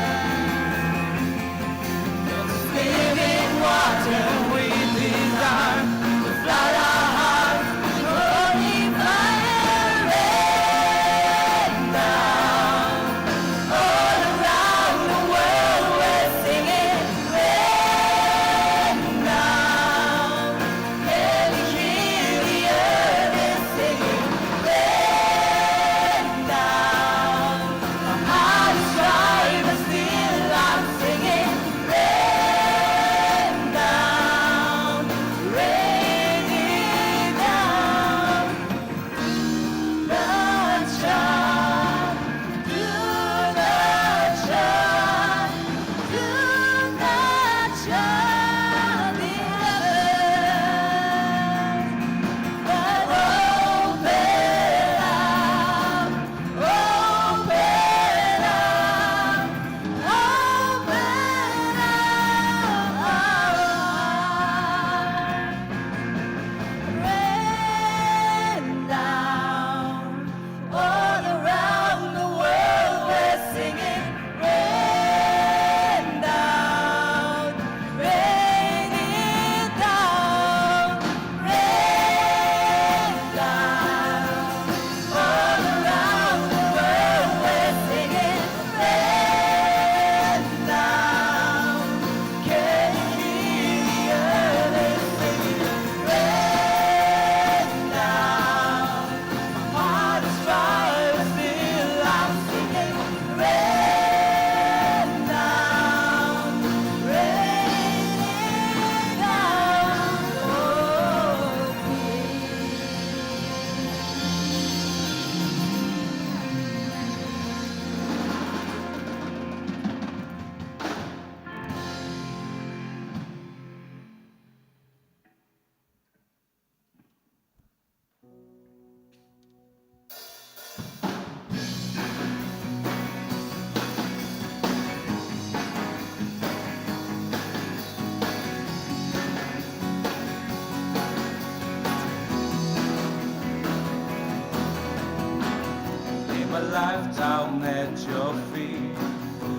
life down at your feet.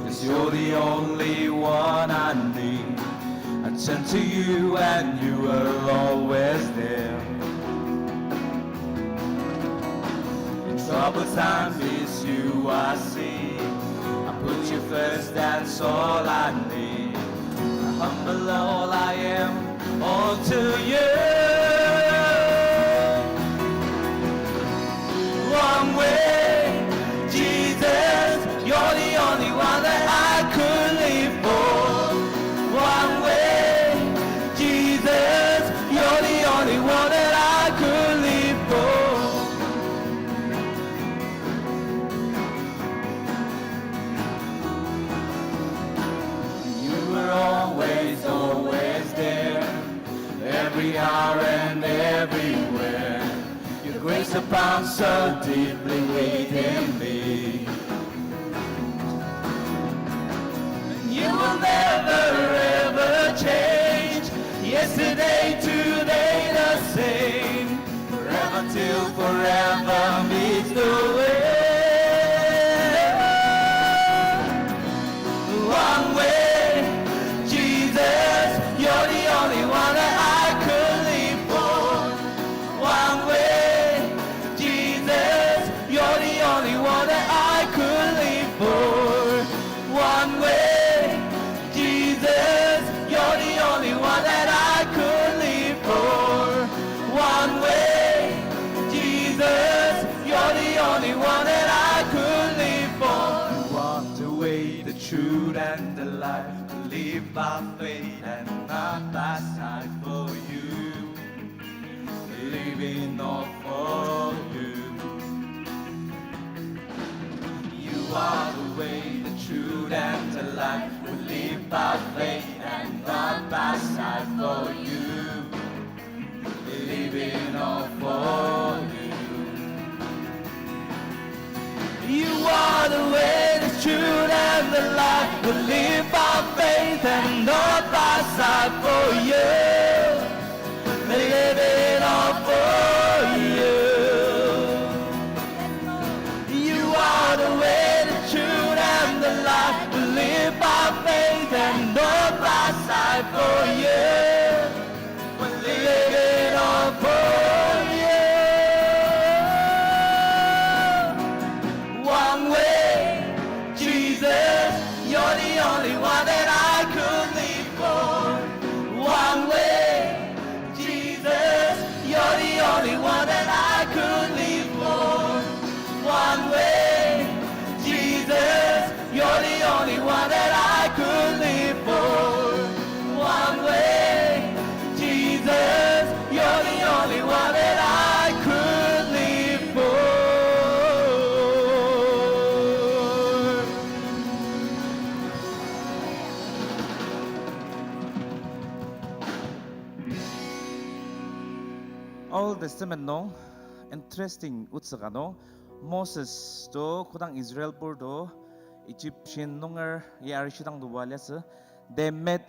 'Cause you're the only one I need. I turn to you and you are always there. In troubled times, it's you I see. I put you first, that's all I need. I humble all I am, all to you. One way, Jesus, you're the only one that I could live for. One way, Jesus, you're the only one that I could live for. You were always, always there, every hour and everywhere. Your grace abounds so deeply within me. You will never ever change. Yesterday, today, the same. Forever till forever meets the way. One way, Jesus, you're the only one that I could live for. One way, Jesus, you're the only one that I could live for. One way, Jesus, you're the only one that I could live for. One way, Jesus, you're the only one that I could live for. You are the way, the truth, and the life. We live by faith and not by sight for you. Living all for you. You are the way, the truth, and the life. We live by faith and not by sight for you. Living all for you. You are the way, the truth, and the life. We live by faith and not by sight for you. Living all for you. You are the way, the truth, and the life. We live by faith and not by sight for you. We live it all for you. One way, Jesus, you're the only one that I could live for. One way, Jesus, you're the only one that I could live for. One way, Jesus, you're the only one that I could live for. One way, Jesus, you're the only one that I could live for. Old Testament nung interesting otsü ka nung, Moses to kodang Israelbur to Egyptian nunger ya arishidang to ba liasü, they met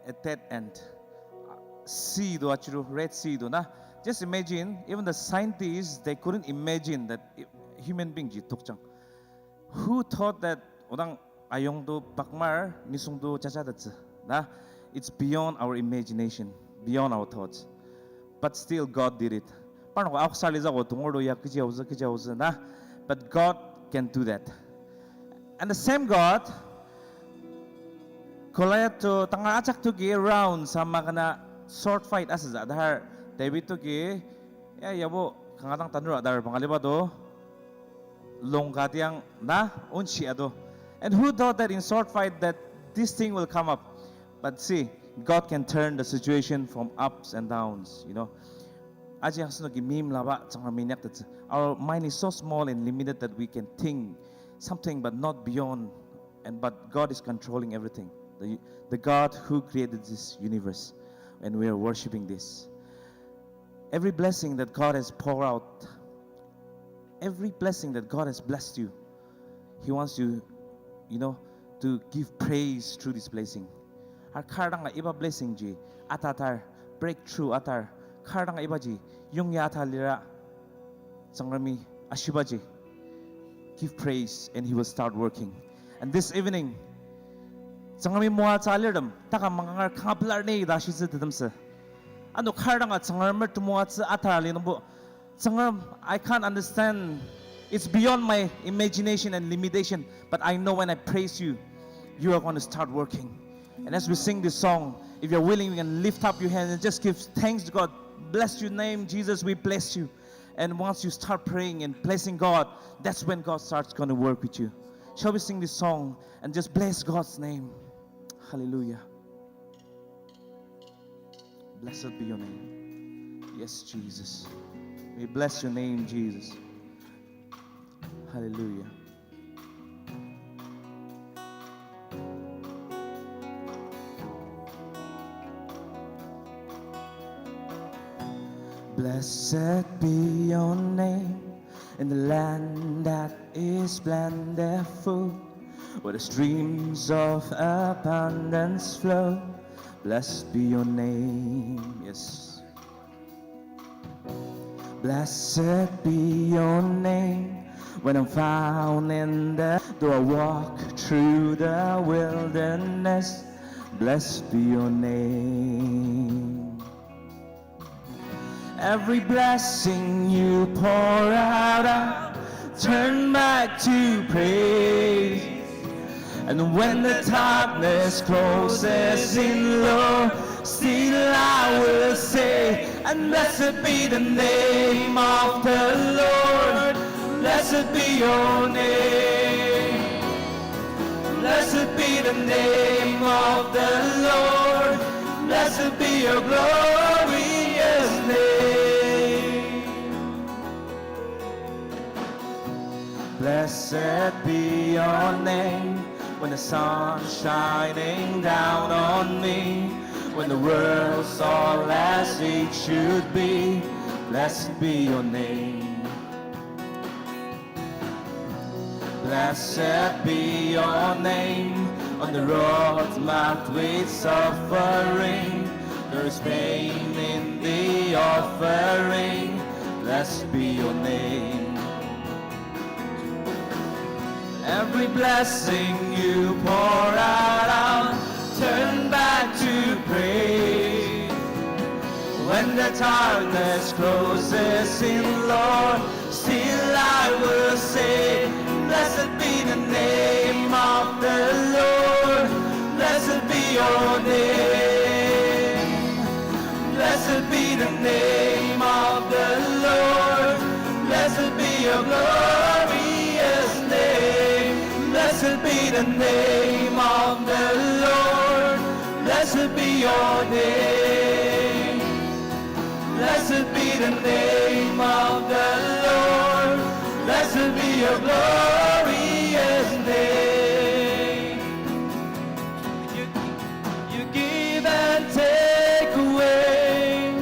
at that end. Sea to achiru, Red Sea to na. Just imagine, even the scientists, they couldn't imagine that human being ji tokjang. Who thought that odang ayong to pakmar, nisung to jajatettsü, na? It's beyond our imagination, beyond our thoughts. But still, God did it. Parnok aoksar lizako tongur to ya kechi aotsü, kechi aotsü, na? But God can do that. And the same God, Goliath to tangar ajak toki round sama kena sword fight asütsü, adar David toki, ya, yabo, kanga dang tanur adar bangaliba to, longka tiang na, onshi ado. And who thought that in sword fight that this thing will come up? But see, God can turn the situation from ups and downs, you know. Aji asenoki meimlaba Tsüngremi inyaktettsü. Our mind is so small and limited that we can think something but not beyond. And but God is controlling everything. The, the God who created this universe, and we are worshiping this. Every blessing that God has poured out, every blessing that God has blessed you, He wants you, you know, to give praise through this blessing. Ar kar danga iba blessing ji atatar, breakthrough atar, kar danga ibaji yongya ata lira, Tsüngremi ashibaji. give praise and he will start working. And this evening, Tsüngremi moatsü alirtem, taküm mangangar kanga pelar ni ta shitsü tetemsü. Ano kar danga Tsüngremer temoatsü atali nungbo, Tsüngrem, I can't understand. It's beyond my imagination and limitation, but I know when I praise you, you are gonna start working. And as we sing this song, if you're willing, you can lift up your hand and just give thanks to God. Bless your name, Jesus, we bless you. And once you start praying and blessing God, that's when God starts gonna work with you. Shall we sing this song and just bless God's name? Hallelujah. Blessed be your name. Yes, Jesus. We bless your name, Jesus. Hallelujah. Blessed be your name in the land that is plentiful, where the streams of abundance flow. Blessed be your name. Yes. Blessed be your name when I'm found in the, though I walk through the wilderness. Blessed be your name. Every blessing you pour out, I'll turn back to praise. And when the darkness closes in, Lord, still I will say, and blessed be the name of the Lord. Blessed be your name. Blessed be the name of the Lord. Blessed be your glorious name. Blessed be your name when the sun's shining down on me, when the world's all as it should be. Blessed be your name. Blessed be your name on the road marked with suffering. There is pain in the offering. Blessed be your name. Every blessing you pour out, I'll turn back to praise. When the darkness closes in, Lord, still I will say, blessed be the name of the Lord. Blessed be your name. Blessed be the name of the Lord. Blessed be your glorious name. Blessed be the name of the Lord. Blessed be your name. Blessed be the name of the Lord. Blessed be your glorious name. You, you give and take away.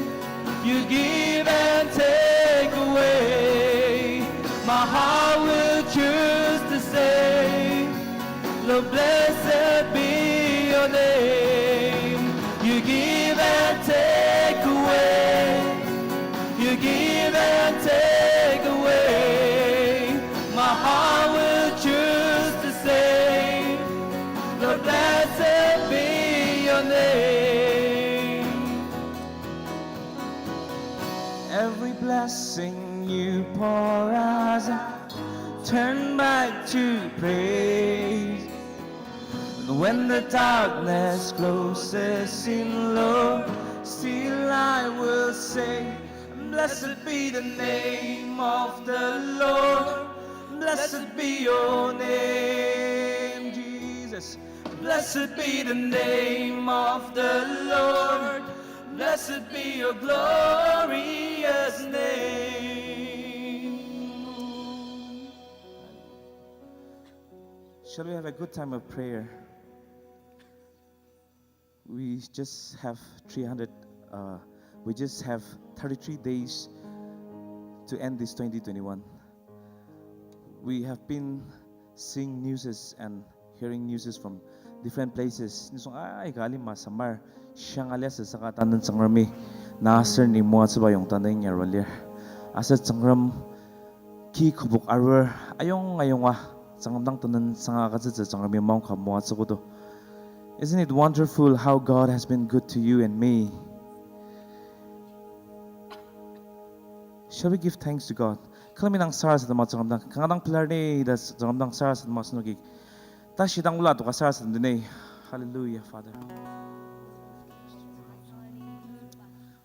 You give and take away. My heart will choose to say, Lord, blessed be your name. You give and take away. You give and take away. My heart will choose to say, Lord, blessed be your name. Every blessing you pour out, I turn back to praise. And when the darkness closes in, Lord, still I will say, blessed be the name of the Lord. Blessed be your name, Jesus. Blessed be the name of the Lord. Blessed be your glorious name. Shall we have a good time of prayer? We just have three hundred, uh, we just have thirty-three days to end this twenty twenty-one. We have been seeing newses and hearing newses from different places. Nisung aika alima samar shang aliasü saka tanü Tsüngremi na aser ni moatsüba yong tanü inyarua lir. Aser Tsüngrem ki kübok arur ayong ayonga Tsüngrem dang tenüngsang agütsütsü Tsüngremi maongka moatsüogo do. Isn't it wonderful how God has been good to you and me? Shall we give thanks to God? Külemi dang sarasadema Tsüngrem dang, kanga dang pelar ni ta Tsüngrem dang sarasadema asenoki. Tashi dang ola toka sarasadem dene. Hallelujah, Father.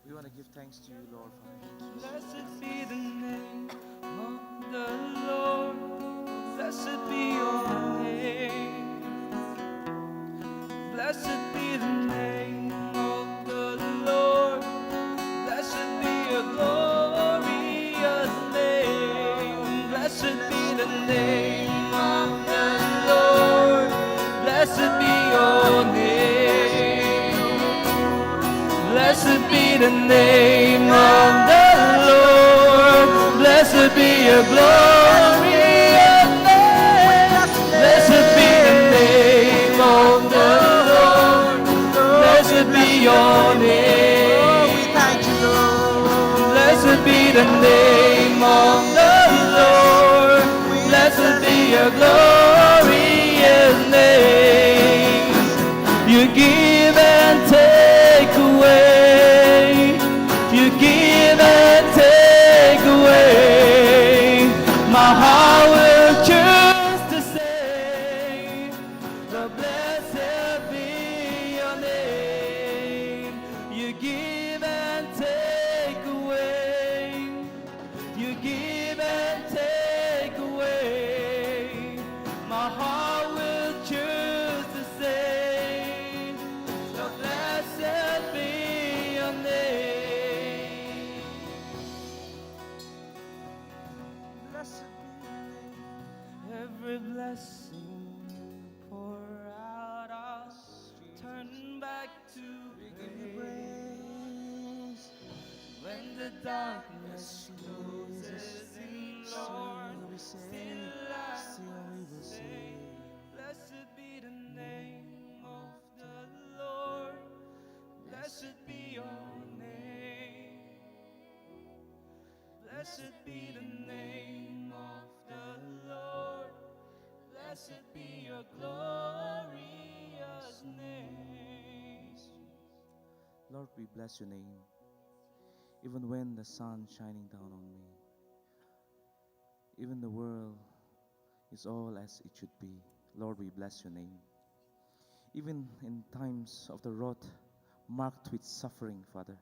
We wanna give thanks to you, Lord, Father. Blessed be the name of the Lord. Blessed be your name. Blessed be the name of the Lord. Blessed be your glorious name. Blessed be the name of the Lord. Blessed be your name. Blessed be the name of the Lord. Blessed be your glorious name. Blessed be the name of the Lord. Blessed be your name. Blessed be the name of the Lord. Blessed be your glorious name. You give and take away. You give and take away. My heart will choose to say, the blessed be your name. You give and take away. You give and take away. My heart will choose to say, so blessed be your name. Blessed be your name. Every blessing you pour out, I'll turn back to praise. When the darkness closes in, Lord, still I will say, blessed be the name of the Lord. Blessed be your name. Blessed be the name of the Lord. Blessed be your glorious name. Lord, we bless your name. Even when the sun shining down on me, even the world is all as it should be, Lord, we bless your name. Even in times of the road marked with suffering, Father,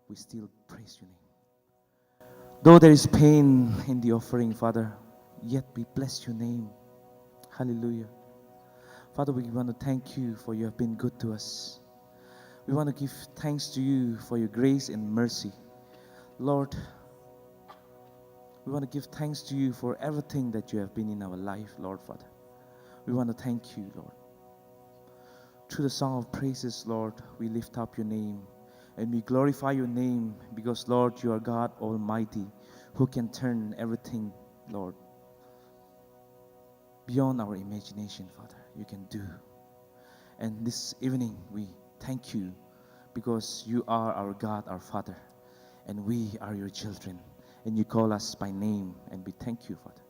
we still praise your name. Though there is pain in the offering, Father, yet we bless your name. Hallelujah. Father, we want to thank you for you have been good to us. We want to give thanks to you for your grace and mercy. Lord, we want to give thanks to you for everything that you have been in our life, Lord Father. We want to thank you, Lord. Through the song of praises, Lord, we lift up your name and we glorify your name because, Lord, you are God Almighty who can turn everything, Lord, beyond our imagination, Father, you can do. And this evening, we thank you because you are our God, our Father, and we are your children, and you call us by name, and we thank you, Father.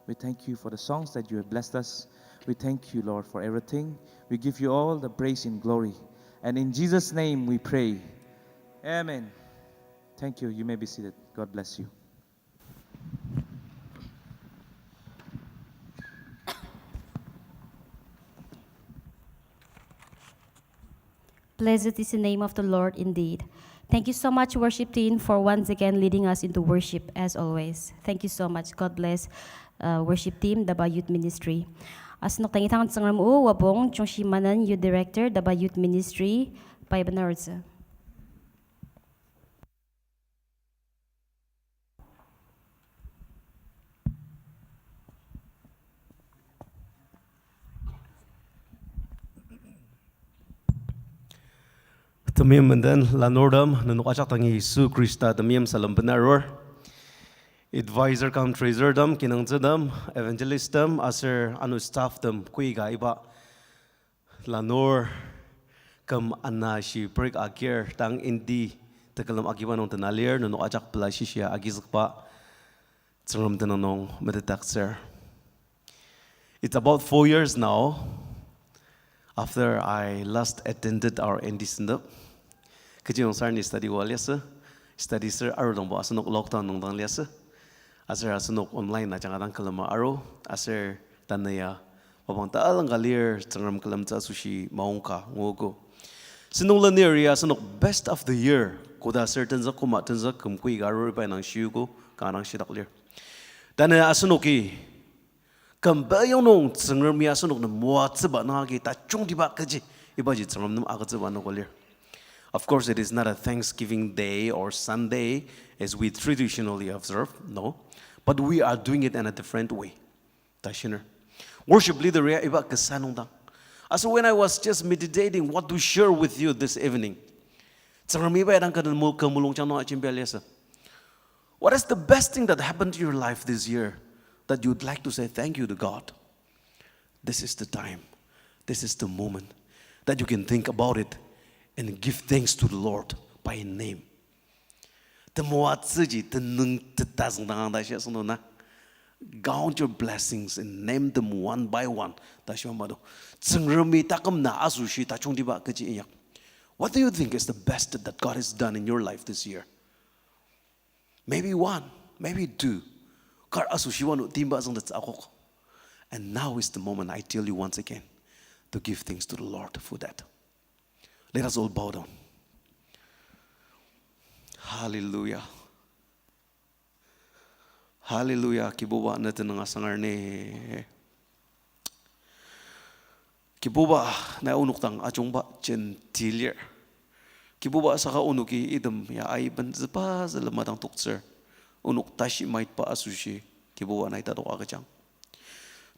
We thank you for the songs that you have blessed us. We thank you, Lord, for everything. We give you all the praise and glory. And in Jesus' name we pray. Amen. Thank you. You may be seated. God bless you. Blessed is the name of the Lord indeed. Thank you so much, worship team, for once again leading us into worship as always. Thank you so much. God bless, uh, worship team, Daba Youth Ministry. Asenok dang idang Tsüngrem o wabong Chungshi Manan, Youth Director, Daba Youth Ministry, pai benarutsü. Temeim menden lanurtem, nenok ajak dangi Yisu Khrista temeim salem benarur. Advisor cum treasurertem, kinungtsütem, evangelisttem, aser ano stafftem, koika iba lanur küm ana shi break agir tang indi tekülem agiba nung tena lir, nenok ajak pela shishia agizükba. Tsüngrem tenüng nung metetdaktsür. It's about four years now after I last attended our N D Sentep. Kechi nung sar ni study wa liasü. Study ser arudangbo asenok lockdown nung dang liasü. Aser asenok online ajanga dang külema aru. Aser tanü ya mapang talangka lir Tsüngrem külemtsü asoshi maongka nguogo. Sentong lenir ya asenok best of the year koda ser tenzük koma tenzük küm kui ka arur iba indang shiogo kanga dang shitak lir. Tanü asenoki küm beyong nung Tsüngremi asenok nem moatsüba nung agi tajungtiba kechi ibaji Tsüngrem nem agütsüba anogo lir. Of course, it is not a Thanksgiving Day or Sunday as we traditionally observe, no. But we are doing it in a different way. Ta shiner. Worship leader ya iba kasa nung dang. Aser when I was just meditating what to share with you this evening, Tsüngremi iba ya dang kü mo-, kü mulungjang nung ajembi aliasü. What is the best thing that happened to your life this year that you would like to say thank you to God? This is the time. This is the moment that you can think about it and give thanks to the Lord by name. Temoatsüji tenüng teta züngdang ta shia süngdong na. Count your blessings and name them one by one ta shia mado. Tsüngremi taküm na asoshi tajungtiba kechi inyak. What do you think is the best that God has done in your life this year? Maybe one, maybe two. Kar asoshi wano timba züngdang tsü akok. And now is the moment, I tell you once again, to give thanks to the Lord for that. Let us all bow down. Hallelujah. Hallelujah. Kibuba, ne tenüng asangar ni. Kibuba, nai onok dang ajungba jenti lir. Kibuba, saka onoki item ya aiben züba zülema dang toktsür. Onok tashi maitba asoshi, Kibuba, nai tatok agüjang.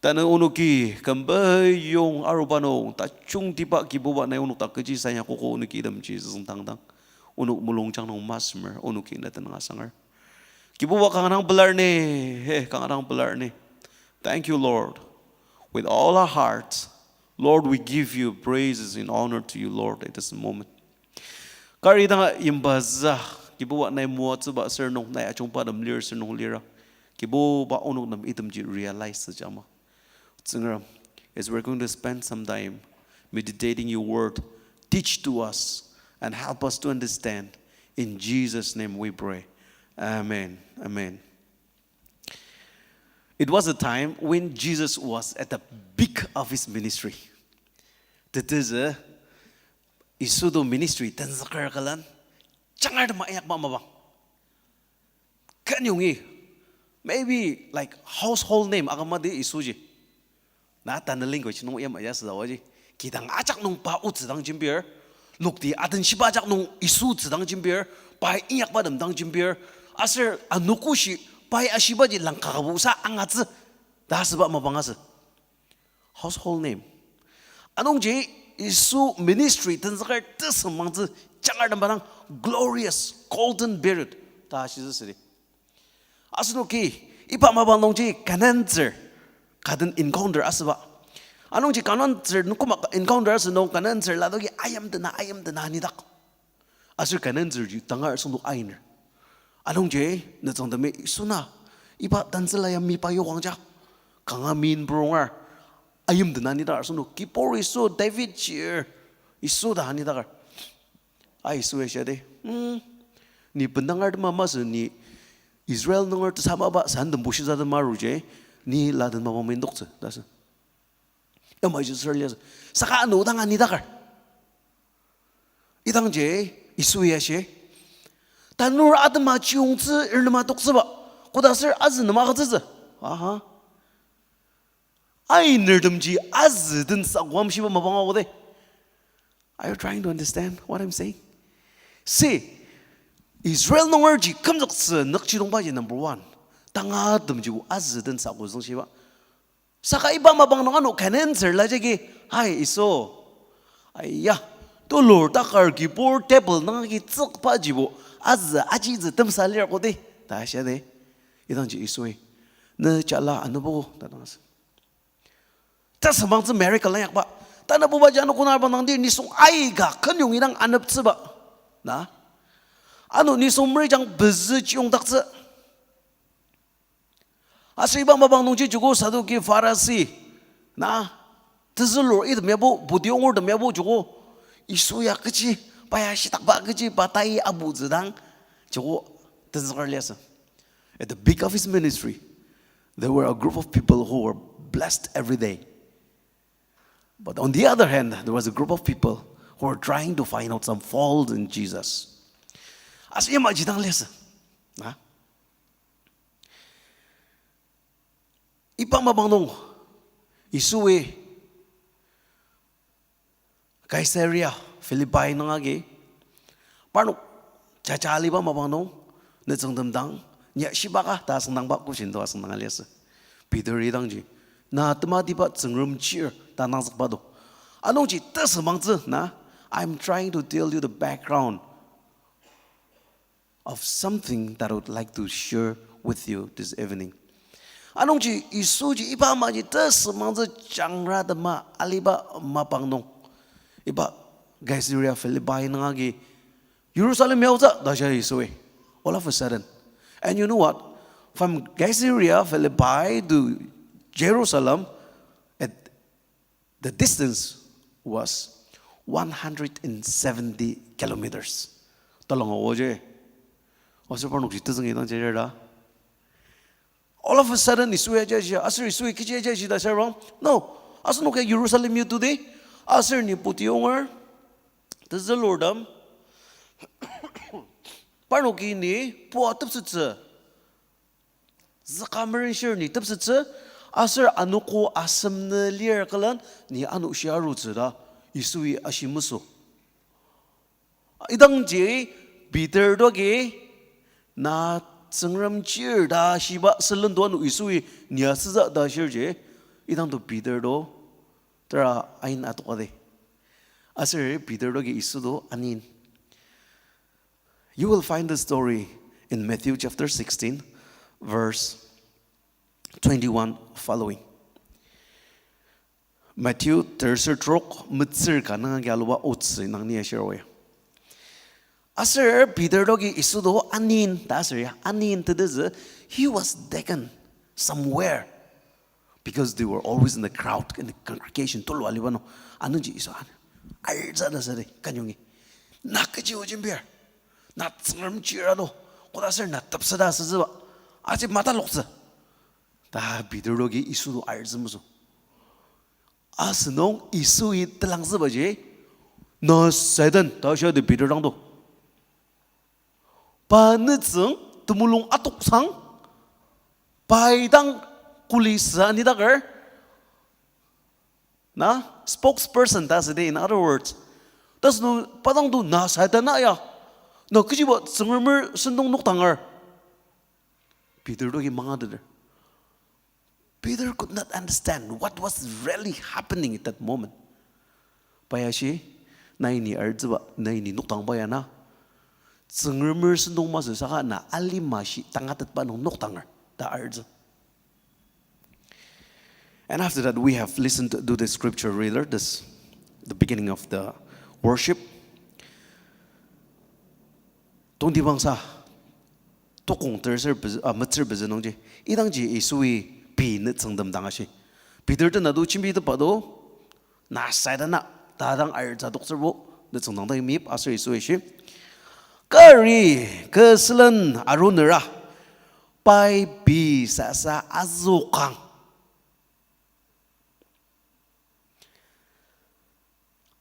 Tanü onoki küm beyong aruba nung tajungtiba Kibuba nai onok dak kechi sanya koko onoki itemji züngdang dang. Onok mulungjang nung masümer onoki ne tenüng asangar. Kibuba kanga dang pelar ni, he, kanga dang pelar ni. Thank you, Lord. With all our hearts, Lord, we give you praises and honor to you, Lord, at this moment. Kari danga yimba za, Kibuba nai moatsüba sür nung, nai ajungba tem lir sür nung lira. Kibuba onok nem itemji realize jama. Tsüngrem, as we're going to spend some time meditating your word, teach to us and help us to understand. In Jesus' name we pray. Amen. Amen. It was a time when Jesus was at the peak of his ministry. Tetezü Yisu to ministry tenzüker külen, jangar tema inyakba mapang. Kenyongi, maybe, like, household name akümadi Yisuji. Na tanü language nung yamai ya südawaji. Kidang ajak nung pa otsü dang jembir. Lokti atenshiba ajak nung Yisu otsü dang jembir. Pai inyakba tem dang jembir. Aser anogoshi pai ashibaji langkakabu sa angatsü. Ta asüba mapang asü. Household name. Anungji Yisu ministry tenzüker tesüngmangtsü jangar temba dang glorious golden period ta ashitsü südi. Asenoki iba mapang nungji Kanantsür kaden encounter asüba. Anungji Kanantsür nung koma encounter asü nung Kanantsür ladoki ayimdena, ayimdena anidak. Aser Kanantsürji tangar asüngdok ainer. Anungji nütsüngtemi Yisu na iba tantsüla ya mipa yokangja. Kanga min burungar. Ayimdena anidakar asüngdok kibur Yisu David chir. Yisu ta anidakar. A Yisu ya shia de. Hmm. Ni bendangar tema masü ni Israel nunger tesamaba sandem bushitsü atema aruje. Ni laden mapang mendoktsü. Ta asü. Yamaji sür liasü. Saka ano dang anidakar. Idangji Yisu ya shi. Tanur atema chiyongtsü irnema toktsüba. Koda sür azü nem agütsütsü. Aha. Ainertemji azü den sakwam shiba mapang ago de. Are you trying to understand what I'm saying? See, Israel nungerji kümzüktsü nükjidongbaji number one. Tangatemji azü den sakwa züngshiba. Saka iba mapang nung ano Kanantsür la jagi, hai Yisu. Aiya, tulur takar kibur table nung agi tsükbajibo, azü ajitsü temsa lir koda, ta shia de. Idangji Yisui, ne jala anobo, ta dang asü. Tasümangtsü miracle inyakba. Tanabuba jano kona bang dang dir nisung aika kenyongi dang aneptsüba. Na? Ano nisung merijang pezü chiyongdaktsü. Aser iba mapang nungji joko Saduki, Farisi, na, tezülur item yabo, putiyongertem yabo joko, Yisu ya kechi, pa ya shitakba kechi, pa tai abutsü dang, joko tenzüker liasü. At the peak of his ministry, there were a group of people who were blessed every day. But on the other hand, there was a group of people who were trying to find out some fault in Jesus. Aser yamaji dang liasü. Na? Iba mapang nung, Yisui Caesarea Philippi nung agi, parnok jaja aliba mapang nung, nütsüngtem dang, ni shiba ka ta asüngdangba question to asüngdanga liasü. Peter idangji, na tematiba Tsüngrem chir ta nangzükba do. Anungji tesümangtsü na, I'm trying to tell you the background of something that I would like to share with you this evening. Anungji Yisuji iba amaji tesümangtsü jangra tema aliba mapang nung, iba Caesarea Philippi nung agi Jerusalem yaotsü ta shia Yisui. All of a sudden. And you know what? From Caesarea Philippi to Jerusalem, at the distance was one hundred and seventy kilometers. Talanga oje. Aser parnokji tezüng idang jejer da. All of a sudden, Yisui ajaji, aser Yisui kechi ajaji ta sarbang. No, asenok ya Jerusalem yutudi, aser ni putiyonger, tezülurtem, parnoki ni pua tepsettsü, züka merenshir ni tepsettsü, aser anogo asem nü lir külen ni ano shia arutsü ta Yisui ashi mesü. Idangji Peter dogi na Tsüngrem chir ta shiba sülen to ano Yisui ni asütsü ta shirji, idang to Peter do tera ain atokade. Aser Peter dogi Yisu do anin. You will find the story in Matthew chapter sixteen, verse twenty-one following. Matthew terser trok metsür ka nung agi aluba otsü nung ni ashir oya. Aser Peter dogi Yisu do anin ta aser ya, anin tetezü, he was taken somewhere. Because they were always in the crowd, in the congregation, tulu aliba nung. Anungji Yisu an, arza ta sade, kanyongi. Na kechi o jembir. Na Tsüngrem chir ado. Koda aser na tepseta asütsüba. Aji mataloktsü. Ta Peter dogi Yisu do arzü mesü. Asünung Yisui telangzübaji, na Satan ta shia di Peter dang do. Pa nütsüng temulung atoksang, pai dang kuli sa anidaker, na spokesperson ta asüdi, in other words. Tasünung pa dang do na Satan na ya, na kechiba Tsüngremer sentong noktanger. Peter dogi mangateter. Peter could not understand what was really happening at that moment. Pa ya shi, nai ni artsüba, nai ni noktangba ya na. Tsüngremer sentong masü saka na alima shi tangatetba nung noktanger ta artsü. And after that, we have listened to the scripture reader, this, the beginning of the worship. Tongtibangsa, tokong terser pezü, ah, metsür pezü nungji, idangji Yisui pei nütsüngtem dang ashi. Peter tena do jembitepba do, na Satan na, ta dang artsü toktsürbo, nütsüngdang dang mip, aser Yisui shi. Kari, kü sülen arunera, pai pei sasa azükang.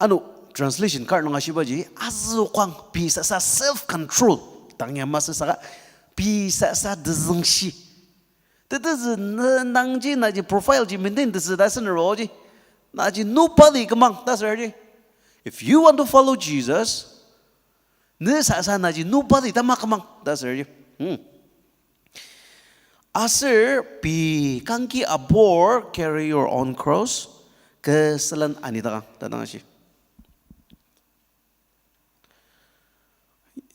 Ano translation kar nung ashibaji, azükang pei sasa self control. Tang ya masü saka pei sasa tezüngshi. Tetezü ne nangji naji profile ji maintain tesü ta sünüroji. Naji nobody kümang ta sürji. If you want to follow Jesus, ne sasa naji nobody ta makümang ta sürji. Hmm. Aser pei kangki abur carry your own cross, kü sülen anidakang ta dang ashi.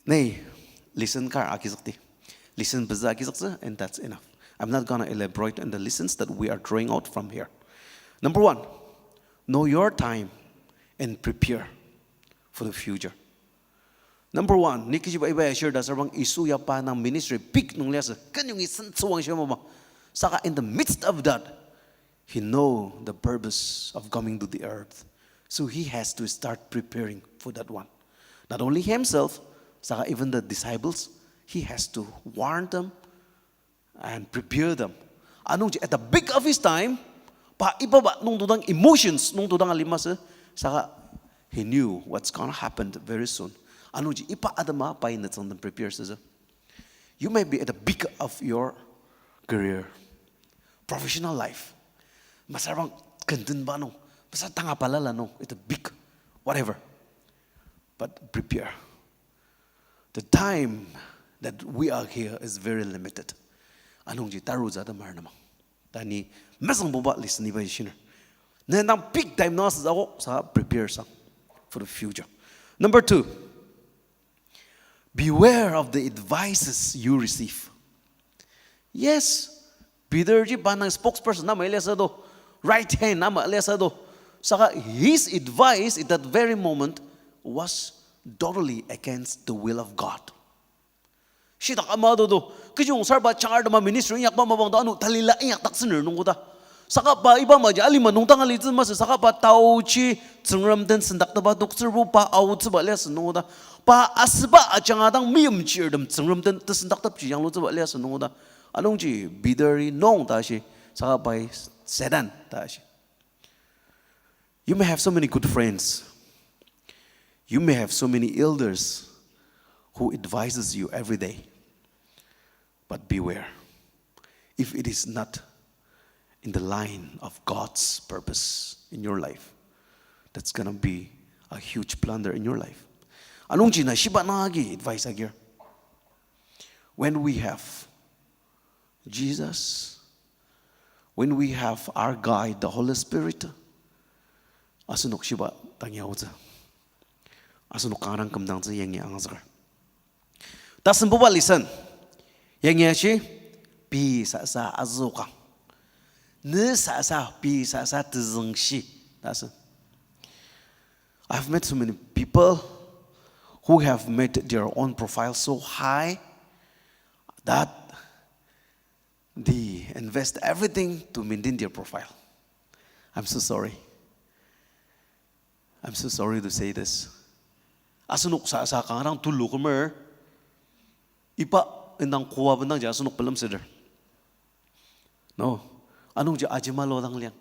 Nei, lesson kar agizükdi. Lesson pezü agizüktsü, and that's enough. I'm not gonna elaborate on the lessons that we are drawing out from here. Number one, know your time and prepare for the future. Number one, ni kechiba iba ya shir ta sarbang Yisu ya pa nang ministry peak nung liasü. Kenyongi sen tsüwang shia mama. Saka in the midst of that, he know the purpose of coming to the earth. So he has to start preparing for that one. Not only himself, saka even the disciples, he has to warn them and prepare them. Anungji at the peak of his time, pa iba ba nungtodang emotions nungtodang alima sü, saka he knew what's gonna happen very soon. Anungji iba atema pai nütsüngtem prepare süsü. You may be at the peak of your career, professional life. Masüra bang kendenba nung, masüra tanga balala nung, at the peak, whatever. But prepare. The time that we are here is very limited. Anungji tarutsü atemar nemang. Ta ni mesangbuba listen iba shiner. Ne nang peak time nung asütsü akok sa prepare sang for the future. Number two, beware of the advices you receive. Yes, Peter ji pa nang spokesperson ama liasü do, right hand ama liasü do. Saka his advice at that very moment was totally against the will of God. Shitak ama do do, kechiyong sar pa changar tema ministry inyakba mapang do ano talila inyakdaktsüner nungkoda. Saka pa iba maji alima nung tanga litsü masü, saka pa taochi Tsüngrem den sendaktepba toktsürbo pa aotsüba liasü nungkoda. Pa asüba ajanga dang meimchirtem Tsüngrem den tesendaktepji yanglutsüba liasü nungkoda. Anungji Peter-i nung ta shi, saka pai Satan ta shi. You may have so many good friends. You may have so many elders who advises you every day. But beware. If it is not in the line of God's purpose in your life, that's gonna be a huge blunder in your life. Anungji na shiba nang agi advice agir. When we have Jesus, when we have our guide, the Holy Spirit, asenok shiba tangi aotsü. Asenok kanga kümdangtsü yangi angazüker. Tasembuba listen. Yangi ashi, pei sasa azüokang. Ne sasa, pei sasa tezüngshi. That's it. I've met so many people who have made their own profile so high that they invest everything to maintain their profile. I'm so sorry. I'm so sorry to say this. Asenok sasa kanga dang tulu kümer, iba indang koa bendangji asenok pelem seder. No, anungji ajima lo dang liang.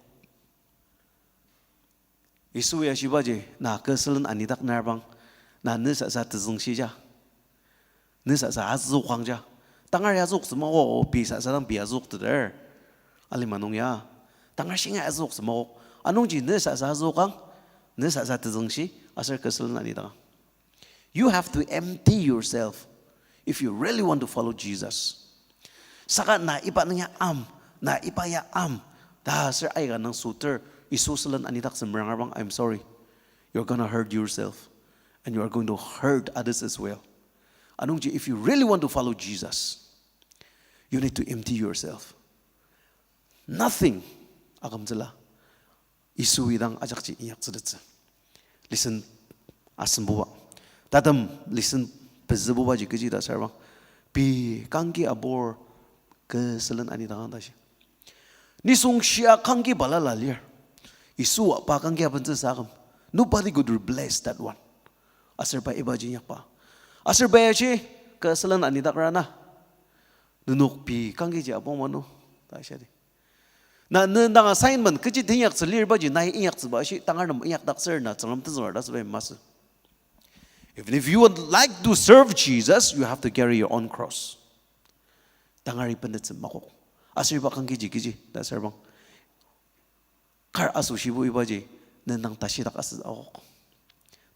Yisu ya shibaji, na kü sülen anidak narbang, na ne sasa tezüngshi ja. Ne sasa azüokang ja. Tangar ya azüoktsü mako, pei sasa dang pei azüokteter. Alima nung ya. Tangar shinga azüoktsü mako. Anungji ne sasa azüokang, ne sasa tezüngshi, aser kü sülen anidakang. You have to empty yourself if you really want to follow Jesus. Saka na iba nung ya am, na iba ya am, ta ser aika nang suter, Yisu sülen anidaktsü meranga bang, I'm sorry. You're gonna hurt yourself, and you are going to hurt others as well. Anungji, if you really want to follow Jesus, you need to empty yourself. Nothing akümtsüla Yisu idang ajakji inyaktsütettsü. Listen asembuba. Tatem listen pezübubaji kechi ta sarbang. Pei kangki abur kü sülen anidakang ta shi. Nisung shia kangki balala lir. Yisu pa kangki abentsü saküm. Nobody could replace that one. Aser pa ibaji inyakba. Aser pa ya shi kü sülen anidak rana. Nenok pei kangkiji abong mano, ta shia di. Na ne dang assignment kechi teinyaktsü lir baji nai inyaktsüba shi tangar nem inyakdaktsür na Tsüngrem tenzüker ta süba masü. Even if you would like to serve Jesus, you have to carry your own cross. Tangar ibenetsü makok. Aser iba kangkiji kechi ta sarbang. Kar asoshi bo ibaji, ne nang tashidak asü akok.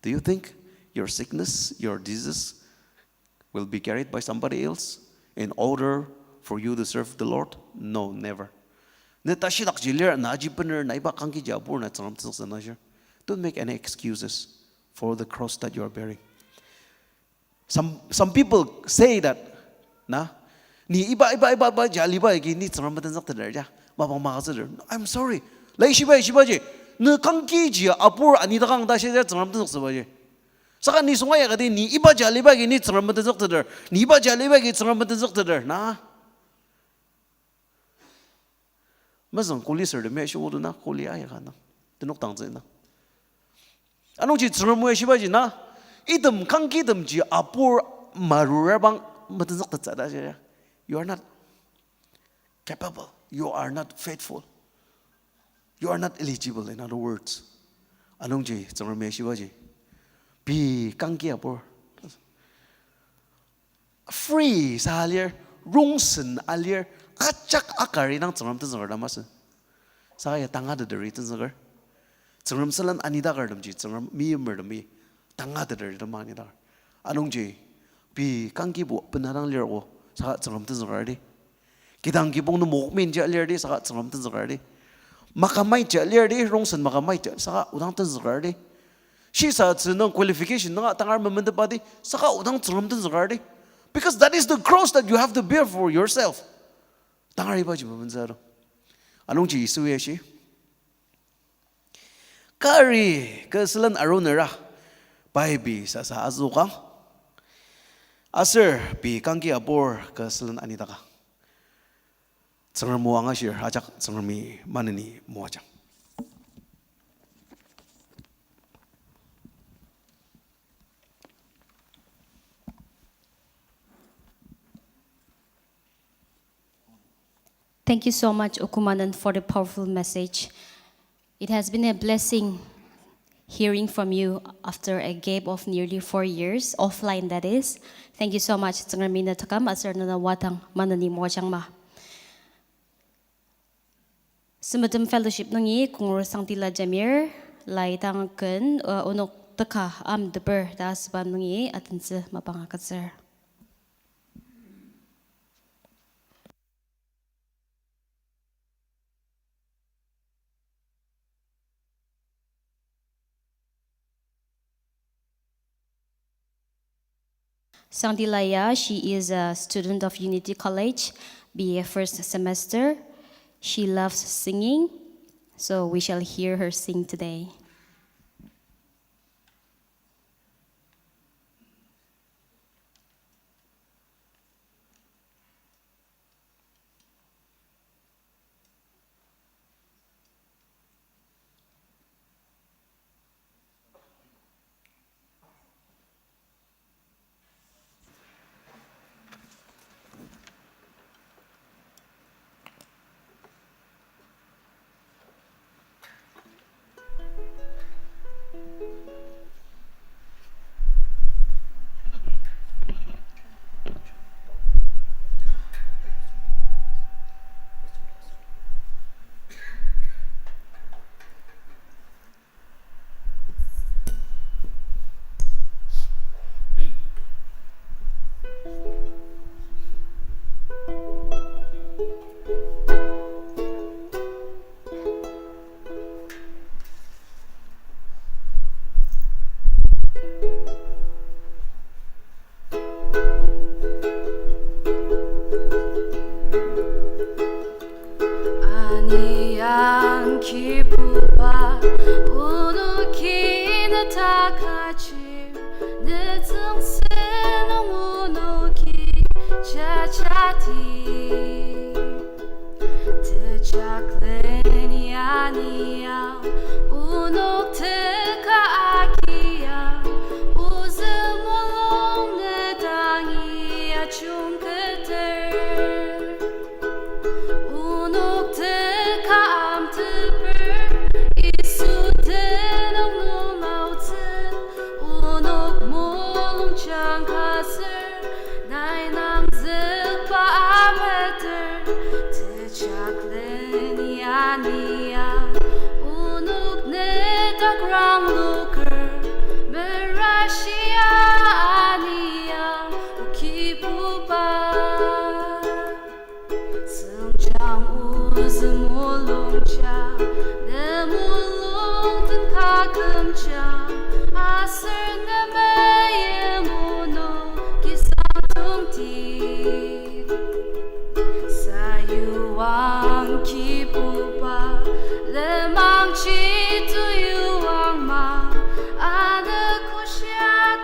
Do you think your sickness, your disease will be carried by somebody else in order for you to serve the Lord? No, never. Ne tashidakji lir, na aji bener, na iba kangkiji abur, na Tsüngrem tenzüktsü na shir. Don't make any excuses for the cross that you are bearing. Some, some people say that, na, ni iba, iba, iba, iba, ja, liba, agi, ni Tsüngrem tenzükteter, ja, mapang magazüter. I'm sorry. Lai shiba, shibaji, ne kangkiji abur anidakang ta shia Tsüngrem tenzüktsübaji. Saka nisung ayakadi, ni iba ja, liba, agi, ni Tsüngrem tenzükteter. Ni iba ja, liba, agi, Tsüngrem tenzükteter, na. Mezüng kuli sürtemi ashi odu na, kuli ayaka na. Tenok dangtsü na. Anungji Tsüngrem o ashibaji na, item kangkitemji apur marurabang metenzüktettsü ta shia. You are not capable. You are not faithful. You are not eligible, in other words. Anungji Tsüngremi ashibaji, pei kangki apur. Free sa alir, rongsen alir, ajak akari nang Tsüngrem tenzüker ta masü. Saka ya tangateteri tenzüker. Tsüngrem sülen anidakertemji, Tsüngrem meimertemi tangateteri tema anidaker. Anungji, pei kangkibo bena dang lir o, saka Tsüngrem tenzüker di. Kidang kibong nem mokminja lir di, saka Tsüngrem tenzüker di. Makamaija lir di, rongsen makamaija, saka odang tenzüker di. Shisatsü nung qualification nunga tangar mementepa di, saka odang Tsüngrem tenzüker di. Because that is the cross that you have to bear for yourself. Tangar ibaji mementsü ado. Anungji Yisu ya shi, kari kü sülen arunera, pai pei sasa azüokang. Aser pei kangki apur kü sülen anidaka. Tsüngrem o angashir ajak Tsüngremi maneni moajang. Thank you so much, Okumanen, for the powerful message. It has been a blessing hearing from you after a gap of nearly four years, offline that is. Thank you so much, Tsüngremi ne taküm aser nena wadang maneni moajangma. Sempetem Fellowship nungi Kungur Sangtila Jamir, lai tang ken, uh, onok teka amteper ta asüba nungi atentsü mapang agütsür. Sangtila ya, she is a student of Unity College, B A first semester. She loves singing, so we shall hear her sing today. Ani ang kibuba, onoki ne takachir, ne tsüngsü nung onoki jajati. Tejaklen ya ni ang onok teka agi ang, ozü mulung ne dangi ajungketer. Onok teka amteper, Yisu tenük nung aotsü, onok mulung jangkaser, nai nangzükba ameter, tejaklen ya ni ang, onok ne dak rang luker, merashia ani ang, o kibuba. Süngjang ozü mulung ja, ne mulung den kakümjang, aser ne meim onok kisang tongti. Sayuang kibuba, lenmang jituyu ang ma, ane koshia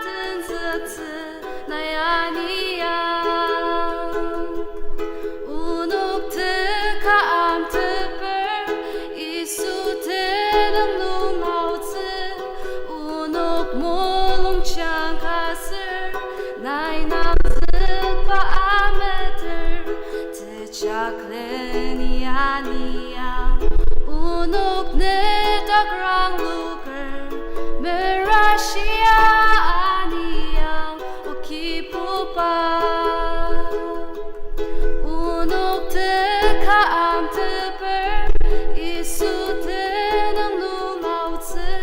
Sür, nai nangzükba ameter, tejaklen ya ni ya. Onok ne takrang luker, merashia ani ya, O Kibuba. Onok teka amteper, Yisu tenüng nung aotsü,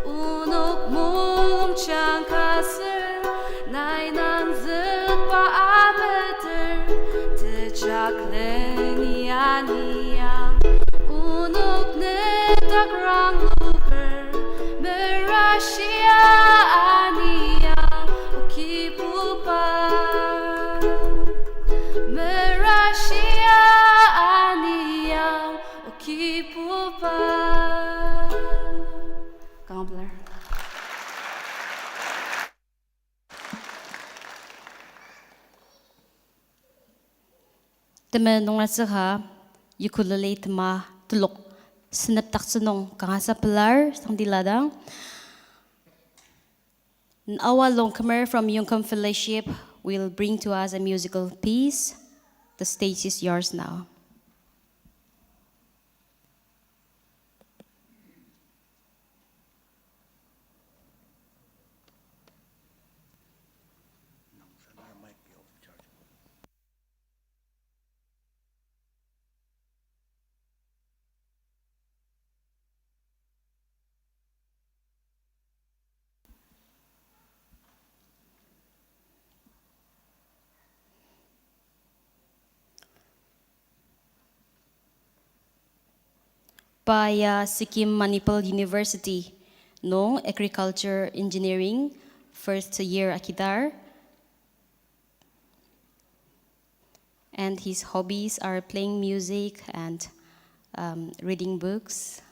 onok mungchang ka sür, nai nangzükba ameter, tejaklen ya ni ya. Onok ne takrang luker, merashia ani ya, O Kibuba. Merashia ani ya, O Kibuba. Kanga pelar. Temen nungratsüka ukulele tema telok senepdaktsü nung kangasa pelar sangdi ladang. Awa Longkumer from Yongkum Fellowship will bring to us a musical piece. The stage is yours now. Pa ya Sikkim Manipal University nung Agriculture Engineering first year agidar. And his hobbies are playing music and, um, reading books.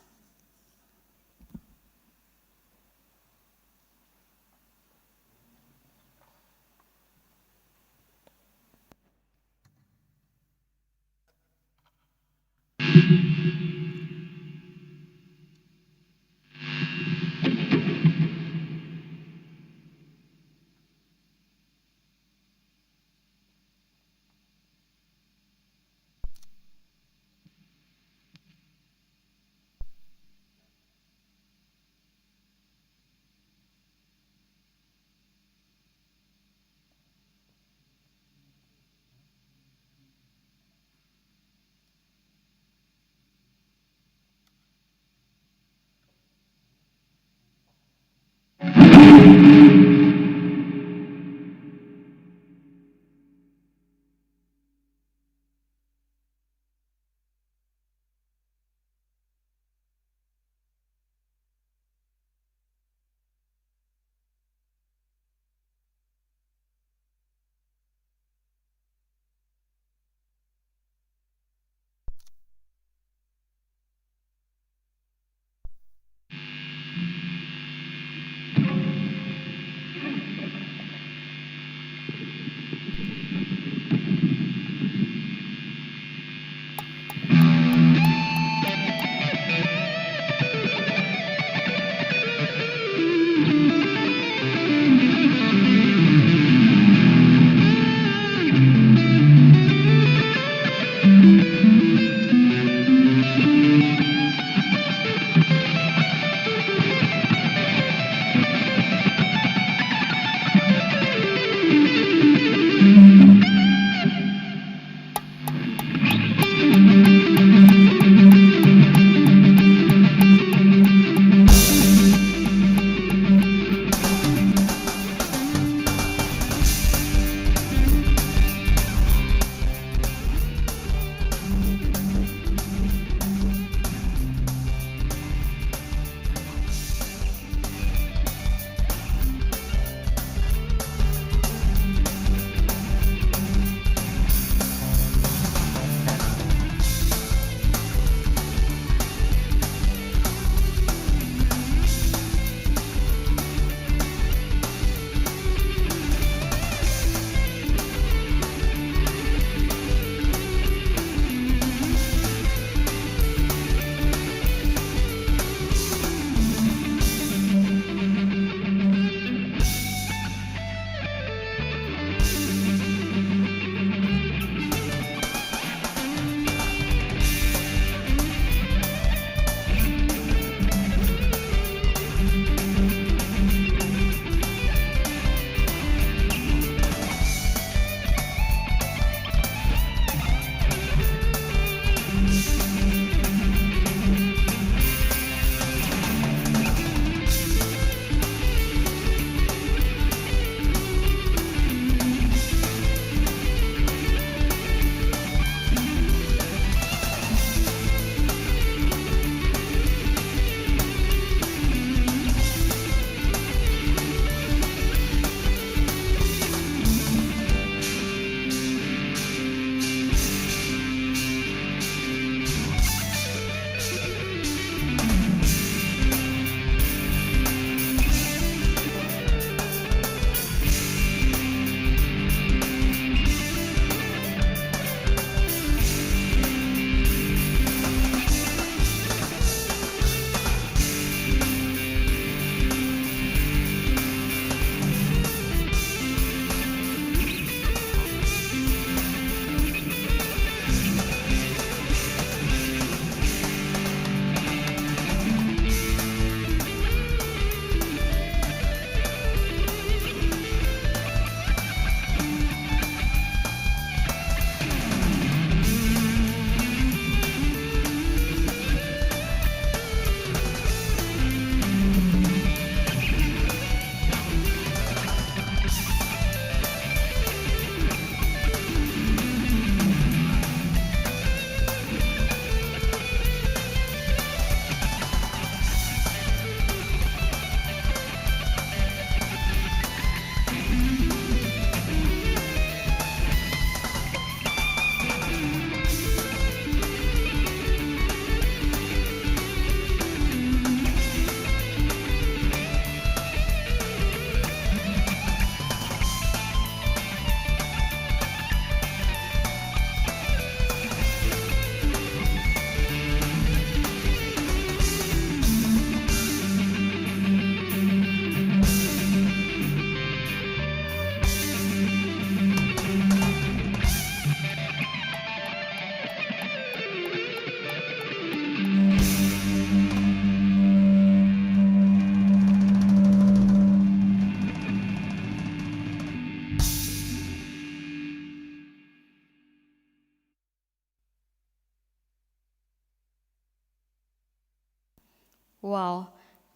Wow.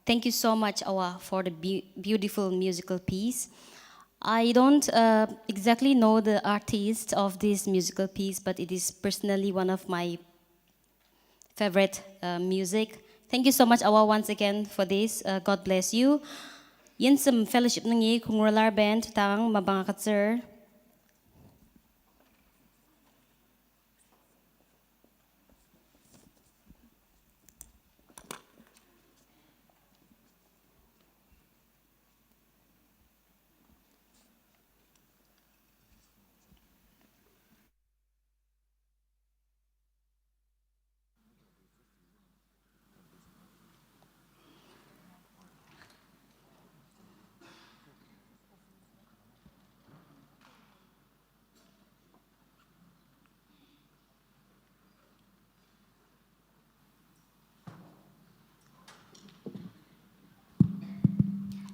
Thank you so much, Awa, for the beau-, beautiful musical piece. I don't, uh, exactly know the artist of this musical piece, but it is personally one of my favorite, uh, music. Thank you so much, Awa, once again for this. Uh, God bless you. Yensem Fellowship nungi Kungrular Band tang mapang agütsür.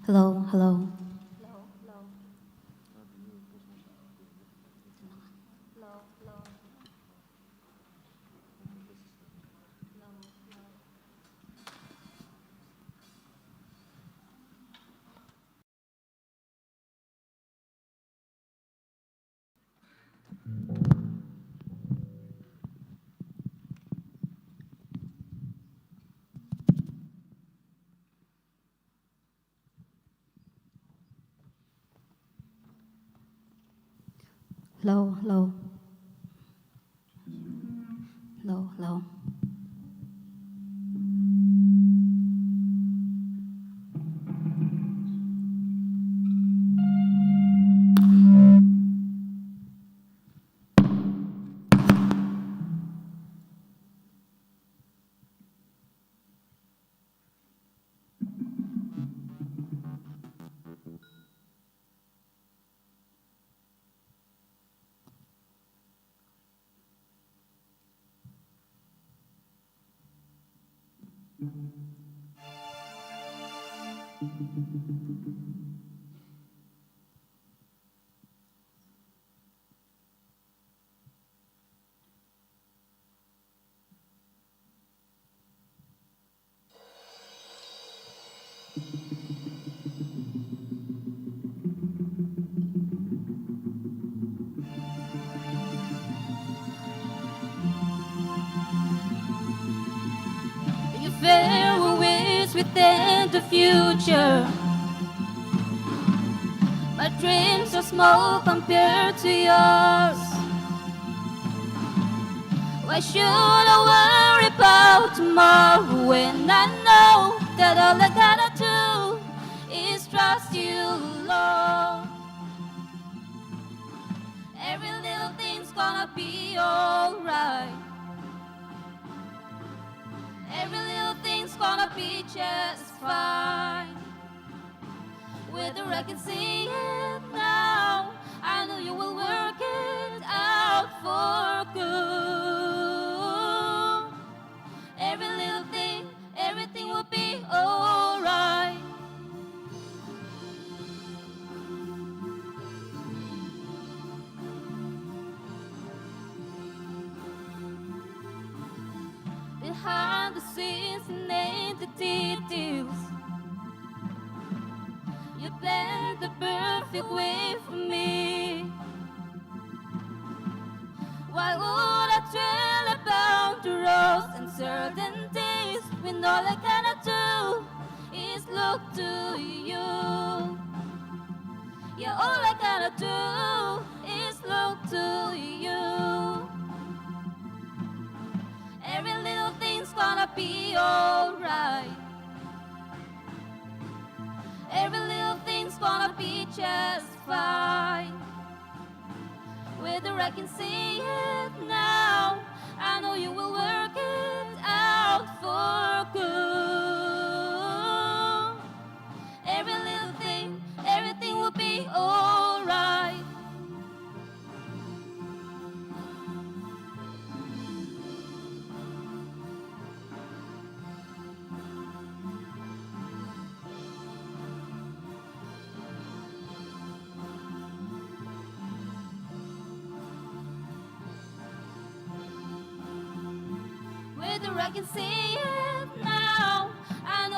Hello, hello. Hello, hello. Hello, hello. Your farewell ways within the future. My dreams are small compared to yours. Why should I worry about tomorrow when I know that all I gotta do is trust you, Lord? Every little thing's gonna be alright. Every little thing's gonna be just fine. Whether I can see it now, I know you will work it out for good. Every little thing, everything will be alright. Behind the scenes and in the details, you plan the perfect way for me. Why would I dwell about the roads and certain days when all I gotta do is look to you? Yeah, all I gotta do is look to you. Every little thing's gonna be alright. Every little thing's gonna be just fine. Whether I can see it now, I know you will work it out for good. Every little thing, everything will be alright. Whether I can see it now, I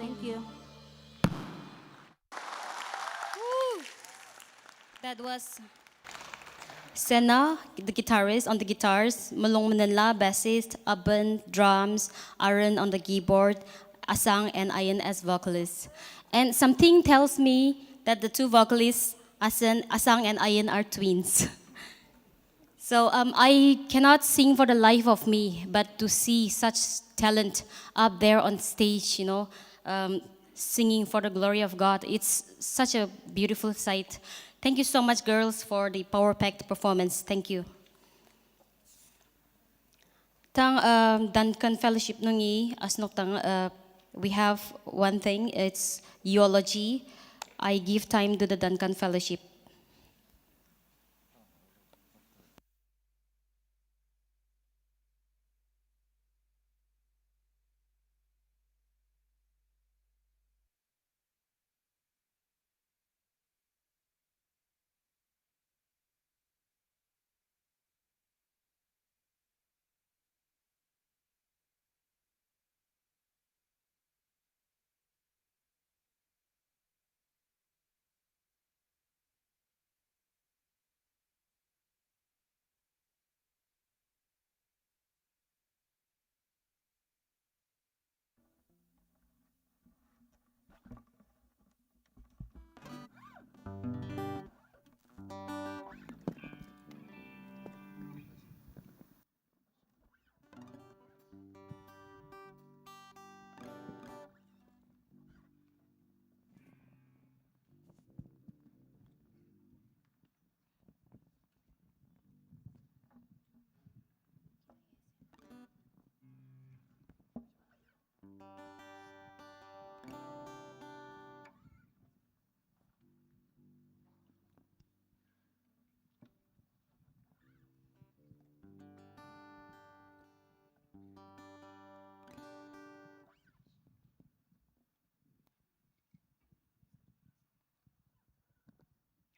Thank you. Woo! That was Sena, the guitarist, on the guitars, Mulung Menenla, bassist, Aben, drums, Aaron on the keyboard, Asang and Ayin as vocalists. And something tells me that the two vocalists, Asen-, Asang and Ayin, are twins. So, um, I cannot sing for the life of me, but to see such talent up there on stage, you know, um, singing for the glory of God, it's such a beautiful sight. Thank you so much, girls, for the power-packed performance. Thank you. Tang, um, Duncan Fellowship nungi asenok dang, uh, we have one thing, it's eulogy. I give time to the Duncan Fellowship.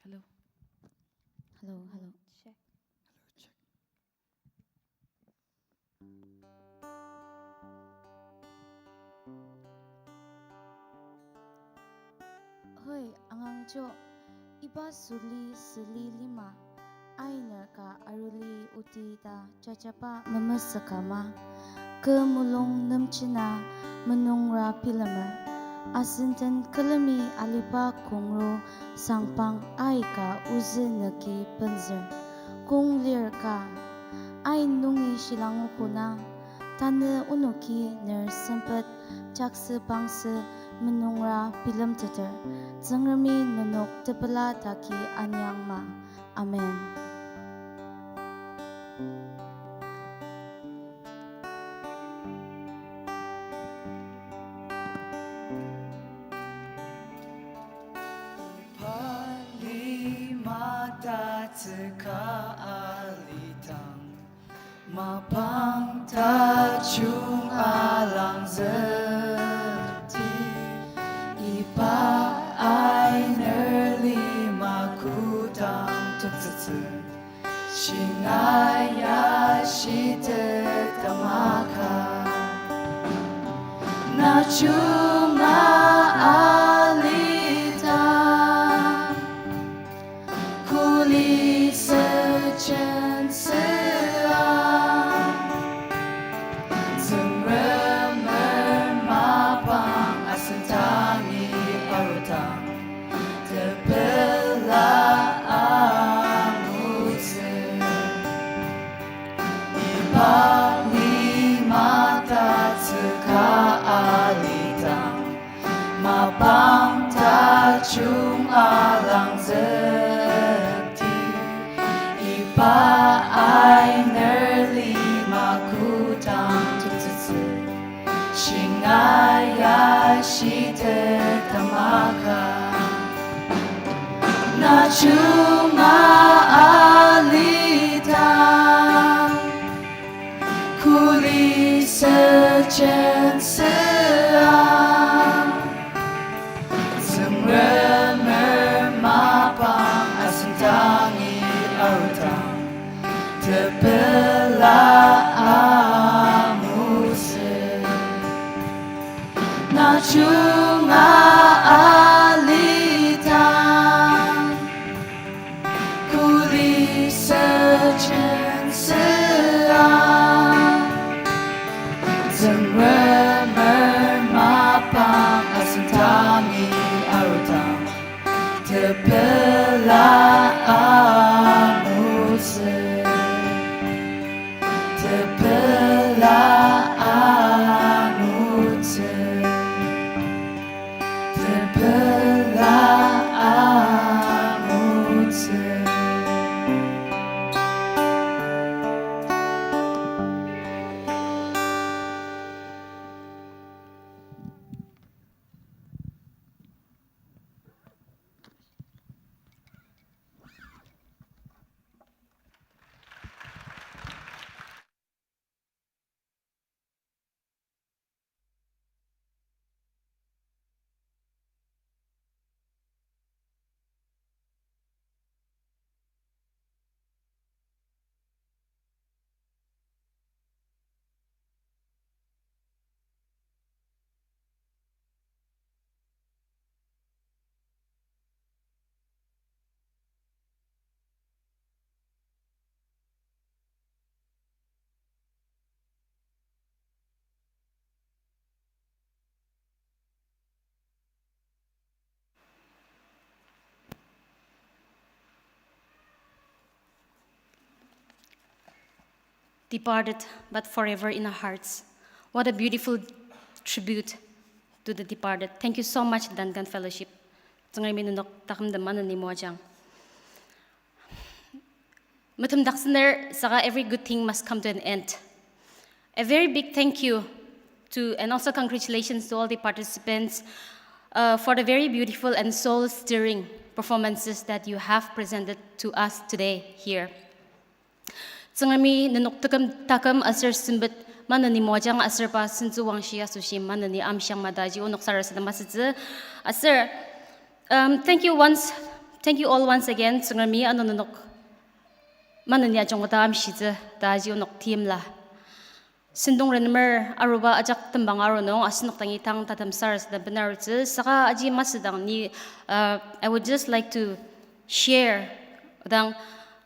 Hello. Hello, hello. Check. Hello, check. Hoi, angangjo, iba suli süli lima, ainer ka aruli oti ta jajaba memesükama. Kü mulung nemchina menungra bilemer. Asen den külemi aliba kongro sangpang aika ozü nüki penzür. Kong lir ka, ain nungi shilangu kona, tanü onoki ner sempet jaksü pangsü menungra bilemteter. Tsüngremi nenok tepela daki anyangma. Amen. Pali matatsüka alitang, mapang tajung alangzükti, iba ainer lima kodang toktsütsü. Shingaia shitet tamaka. Na chunga alita. Kuli sechen sea. Tsüngremer mapang asen tangi arutang. Tepela angutsü. Iba ni matatsüka alitang. Mapang tajung alangzükti. Iba ainer lima kodang toktsütsü. Shingaia shitet tamaka. Na chunga alita. Kuli sechen sea. Tsüngremer mapang asen tangi arutang. Tepela angutsü. Na chu Nunga alidang, kuli sejen sea, Tsüngremer mapang asen tangi arudang, tepela angutsü. Tepela angutsü, tepela angutsü. Departed, but forever in our hearts. What a beautiful tribute to the departed. Thank you so much, Duncan Fellowship. Tsüngremi nenok taküm den maneni moajang. Metem daksener saka every good thing must come to an end. A very big thank you to, and also congratulations to all the participants, uh, for the very beautiful and soul-stirring performances that you have presented to us today here. Tsüngremi nenok taküm, taküm aser sempet maneni moajang aser pa sentsü wangshi asoshi maneni amshiang madaji onok sarasadem asütsü. Aser, um, thank you once, thank you all once again. Tsüngremi ano nenok maneni ajungketa amshitsü taji onok timla. Sentong renemer aruba ajak tembang aru nung asenok dangi tang tatem sarasadem benarutsü. Saka aji masüdang ni, uh, I would just like to share dang,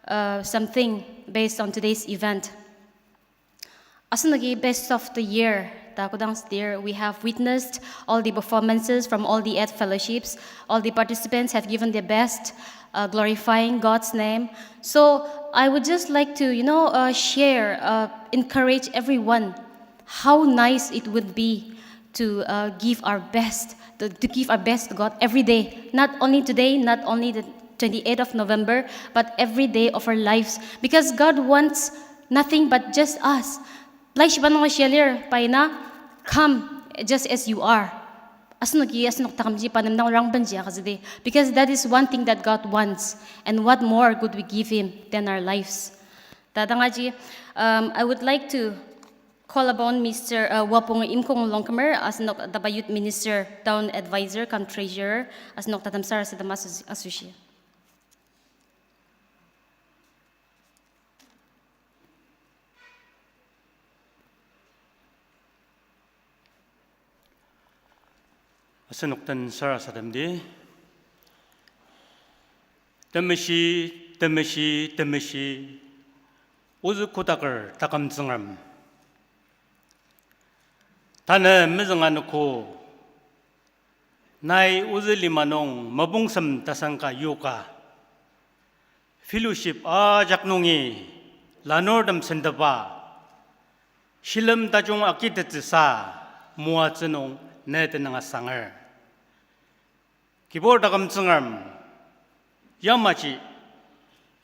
uh, something based on today's event. Asenoki best of the year ta kodang stir, we have witnessed all the performances from all the eight fellowships. All the participants have given their best, uh, glorifying God's name. So I would just like to, you know, uh, share, uh, encourage everyone how nice it would be to, uh, give our best, to, to give our best to God every day. Not only today, not only the twenty-eighth of November, but every day of our lives. Because God wants nothing but just us. Laishiba nung shia lir, pa ina, "Come just as you are." Asenoki asenok takümji pa nem dang rangbenji agütsüdi. Because that is one thing that God wants. And what more could we give Him than our lives? Ta dang aji, um, I would like to call upon Mister, uh, Wapong Imkong Longkumer, asenok DABA Youth Minister, Town Advisor, cum Treasurer, asenok tatem sarasadem asoshi. Asenok den sarasademdi. Temeshi, temeshi, temeshi, ozü kotaker taküm Tsüngrem. Tanü mezüng anogo, nai ozü lima nung mapungsem tasanka yoka, fellowship ajak nungi lanurtem sentepa, shilem tajung agitettsüsa moatsü nung ne tenüng asanger. Kibur taküm Tsüngrem, yamaji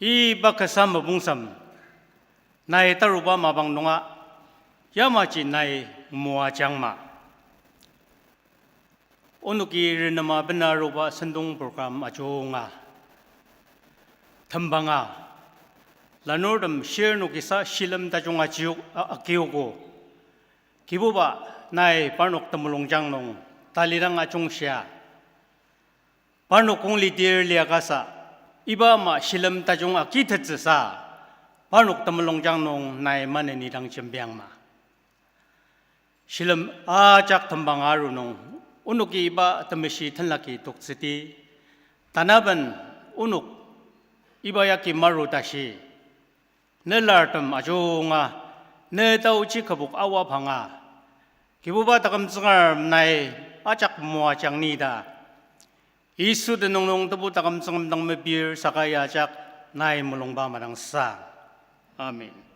iba kasa mapungsem nai taruba mapang nunga, yamaji nai moajangma. Onoki renema bena aruba sentong program ajunga, tembanga, lanurtem shir nokisa shilem tajung ajiok, a-, akiogo. Kibuba, nai parnok temulungjang nung talidang ajungshia, parnok kong lidir liakasa, iba ama shilem tajung agitettsüsa, parnok temulungjang nung nai maneni dang jembiangma. Shilem ajak tembang aru nung, Onoki iba temeshi tenlaki toktsüdi, tanaben onok iba yagi maru tashi, ne lartem ajunga, ne taochi kübok awa panga, Kibuba taküm Tsüngrem nai ajak moajang ni ta, Yisu tenüng nung Tebu taküm Tsüngrem dang mepir saka ya ajak nai mulungba madangsang. Amen.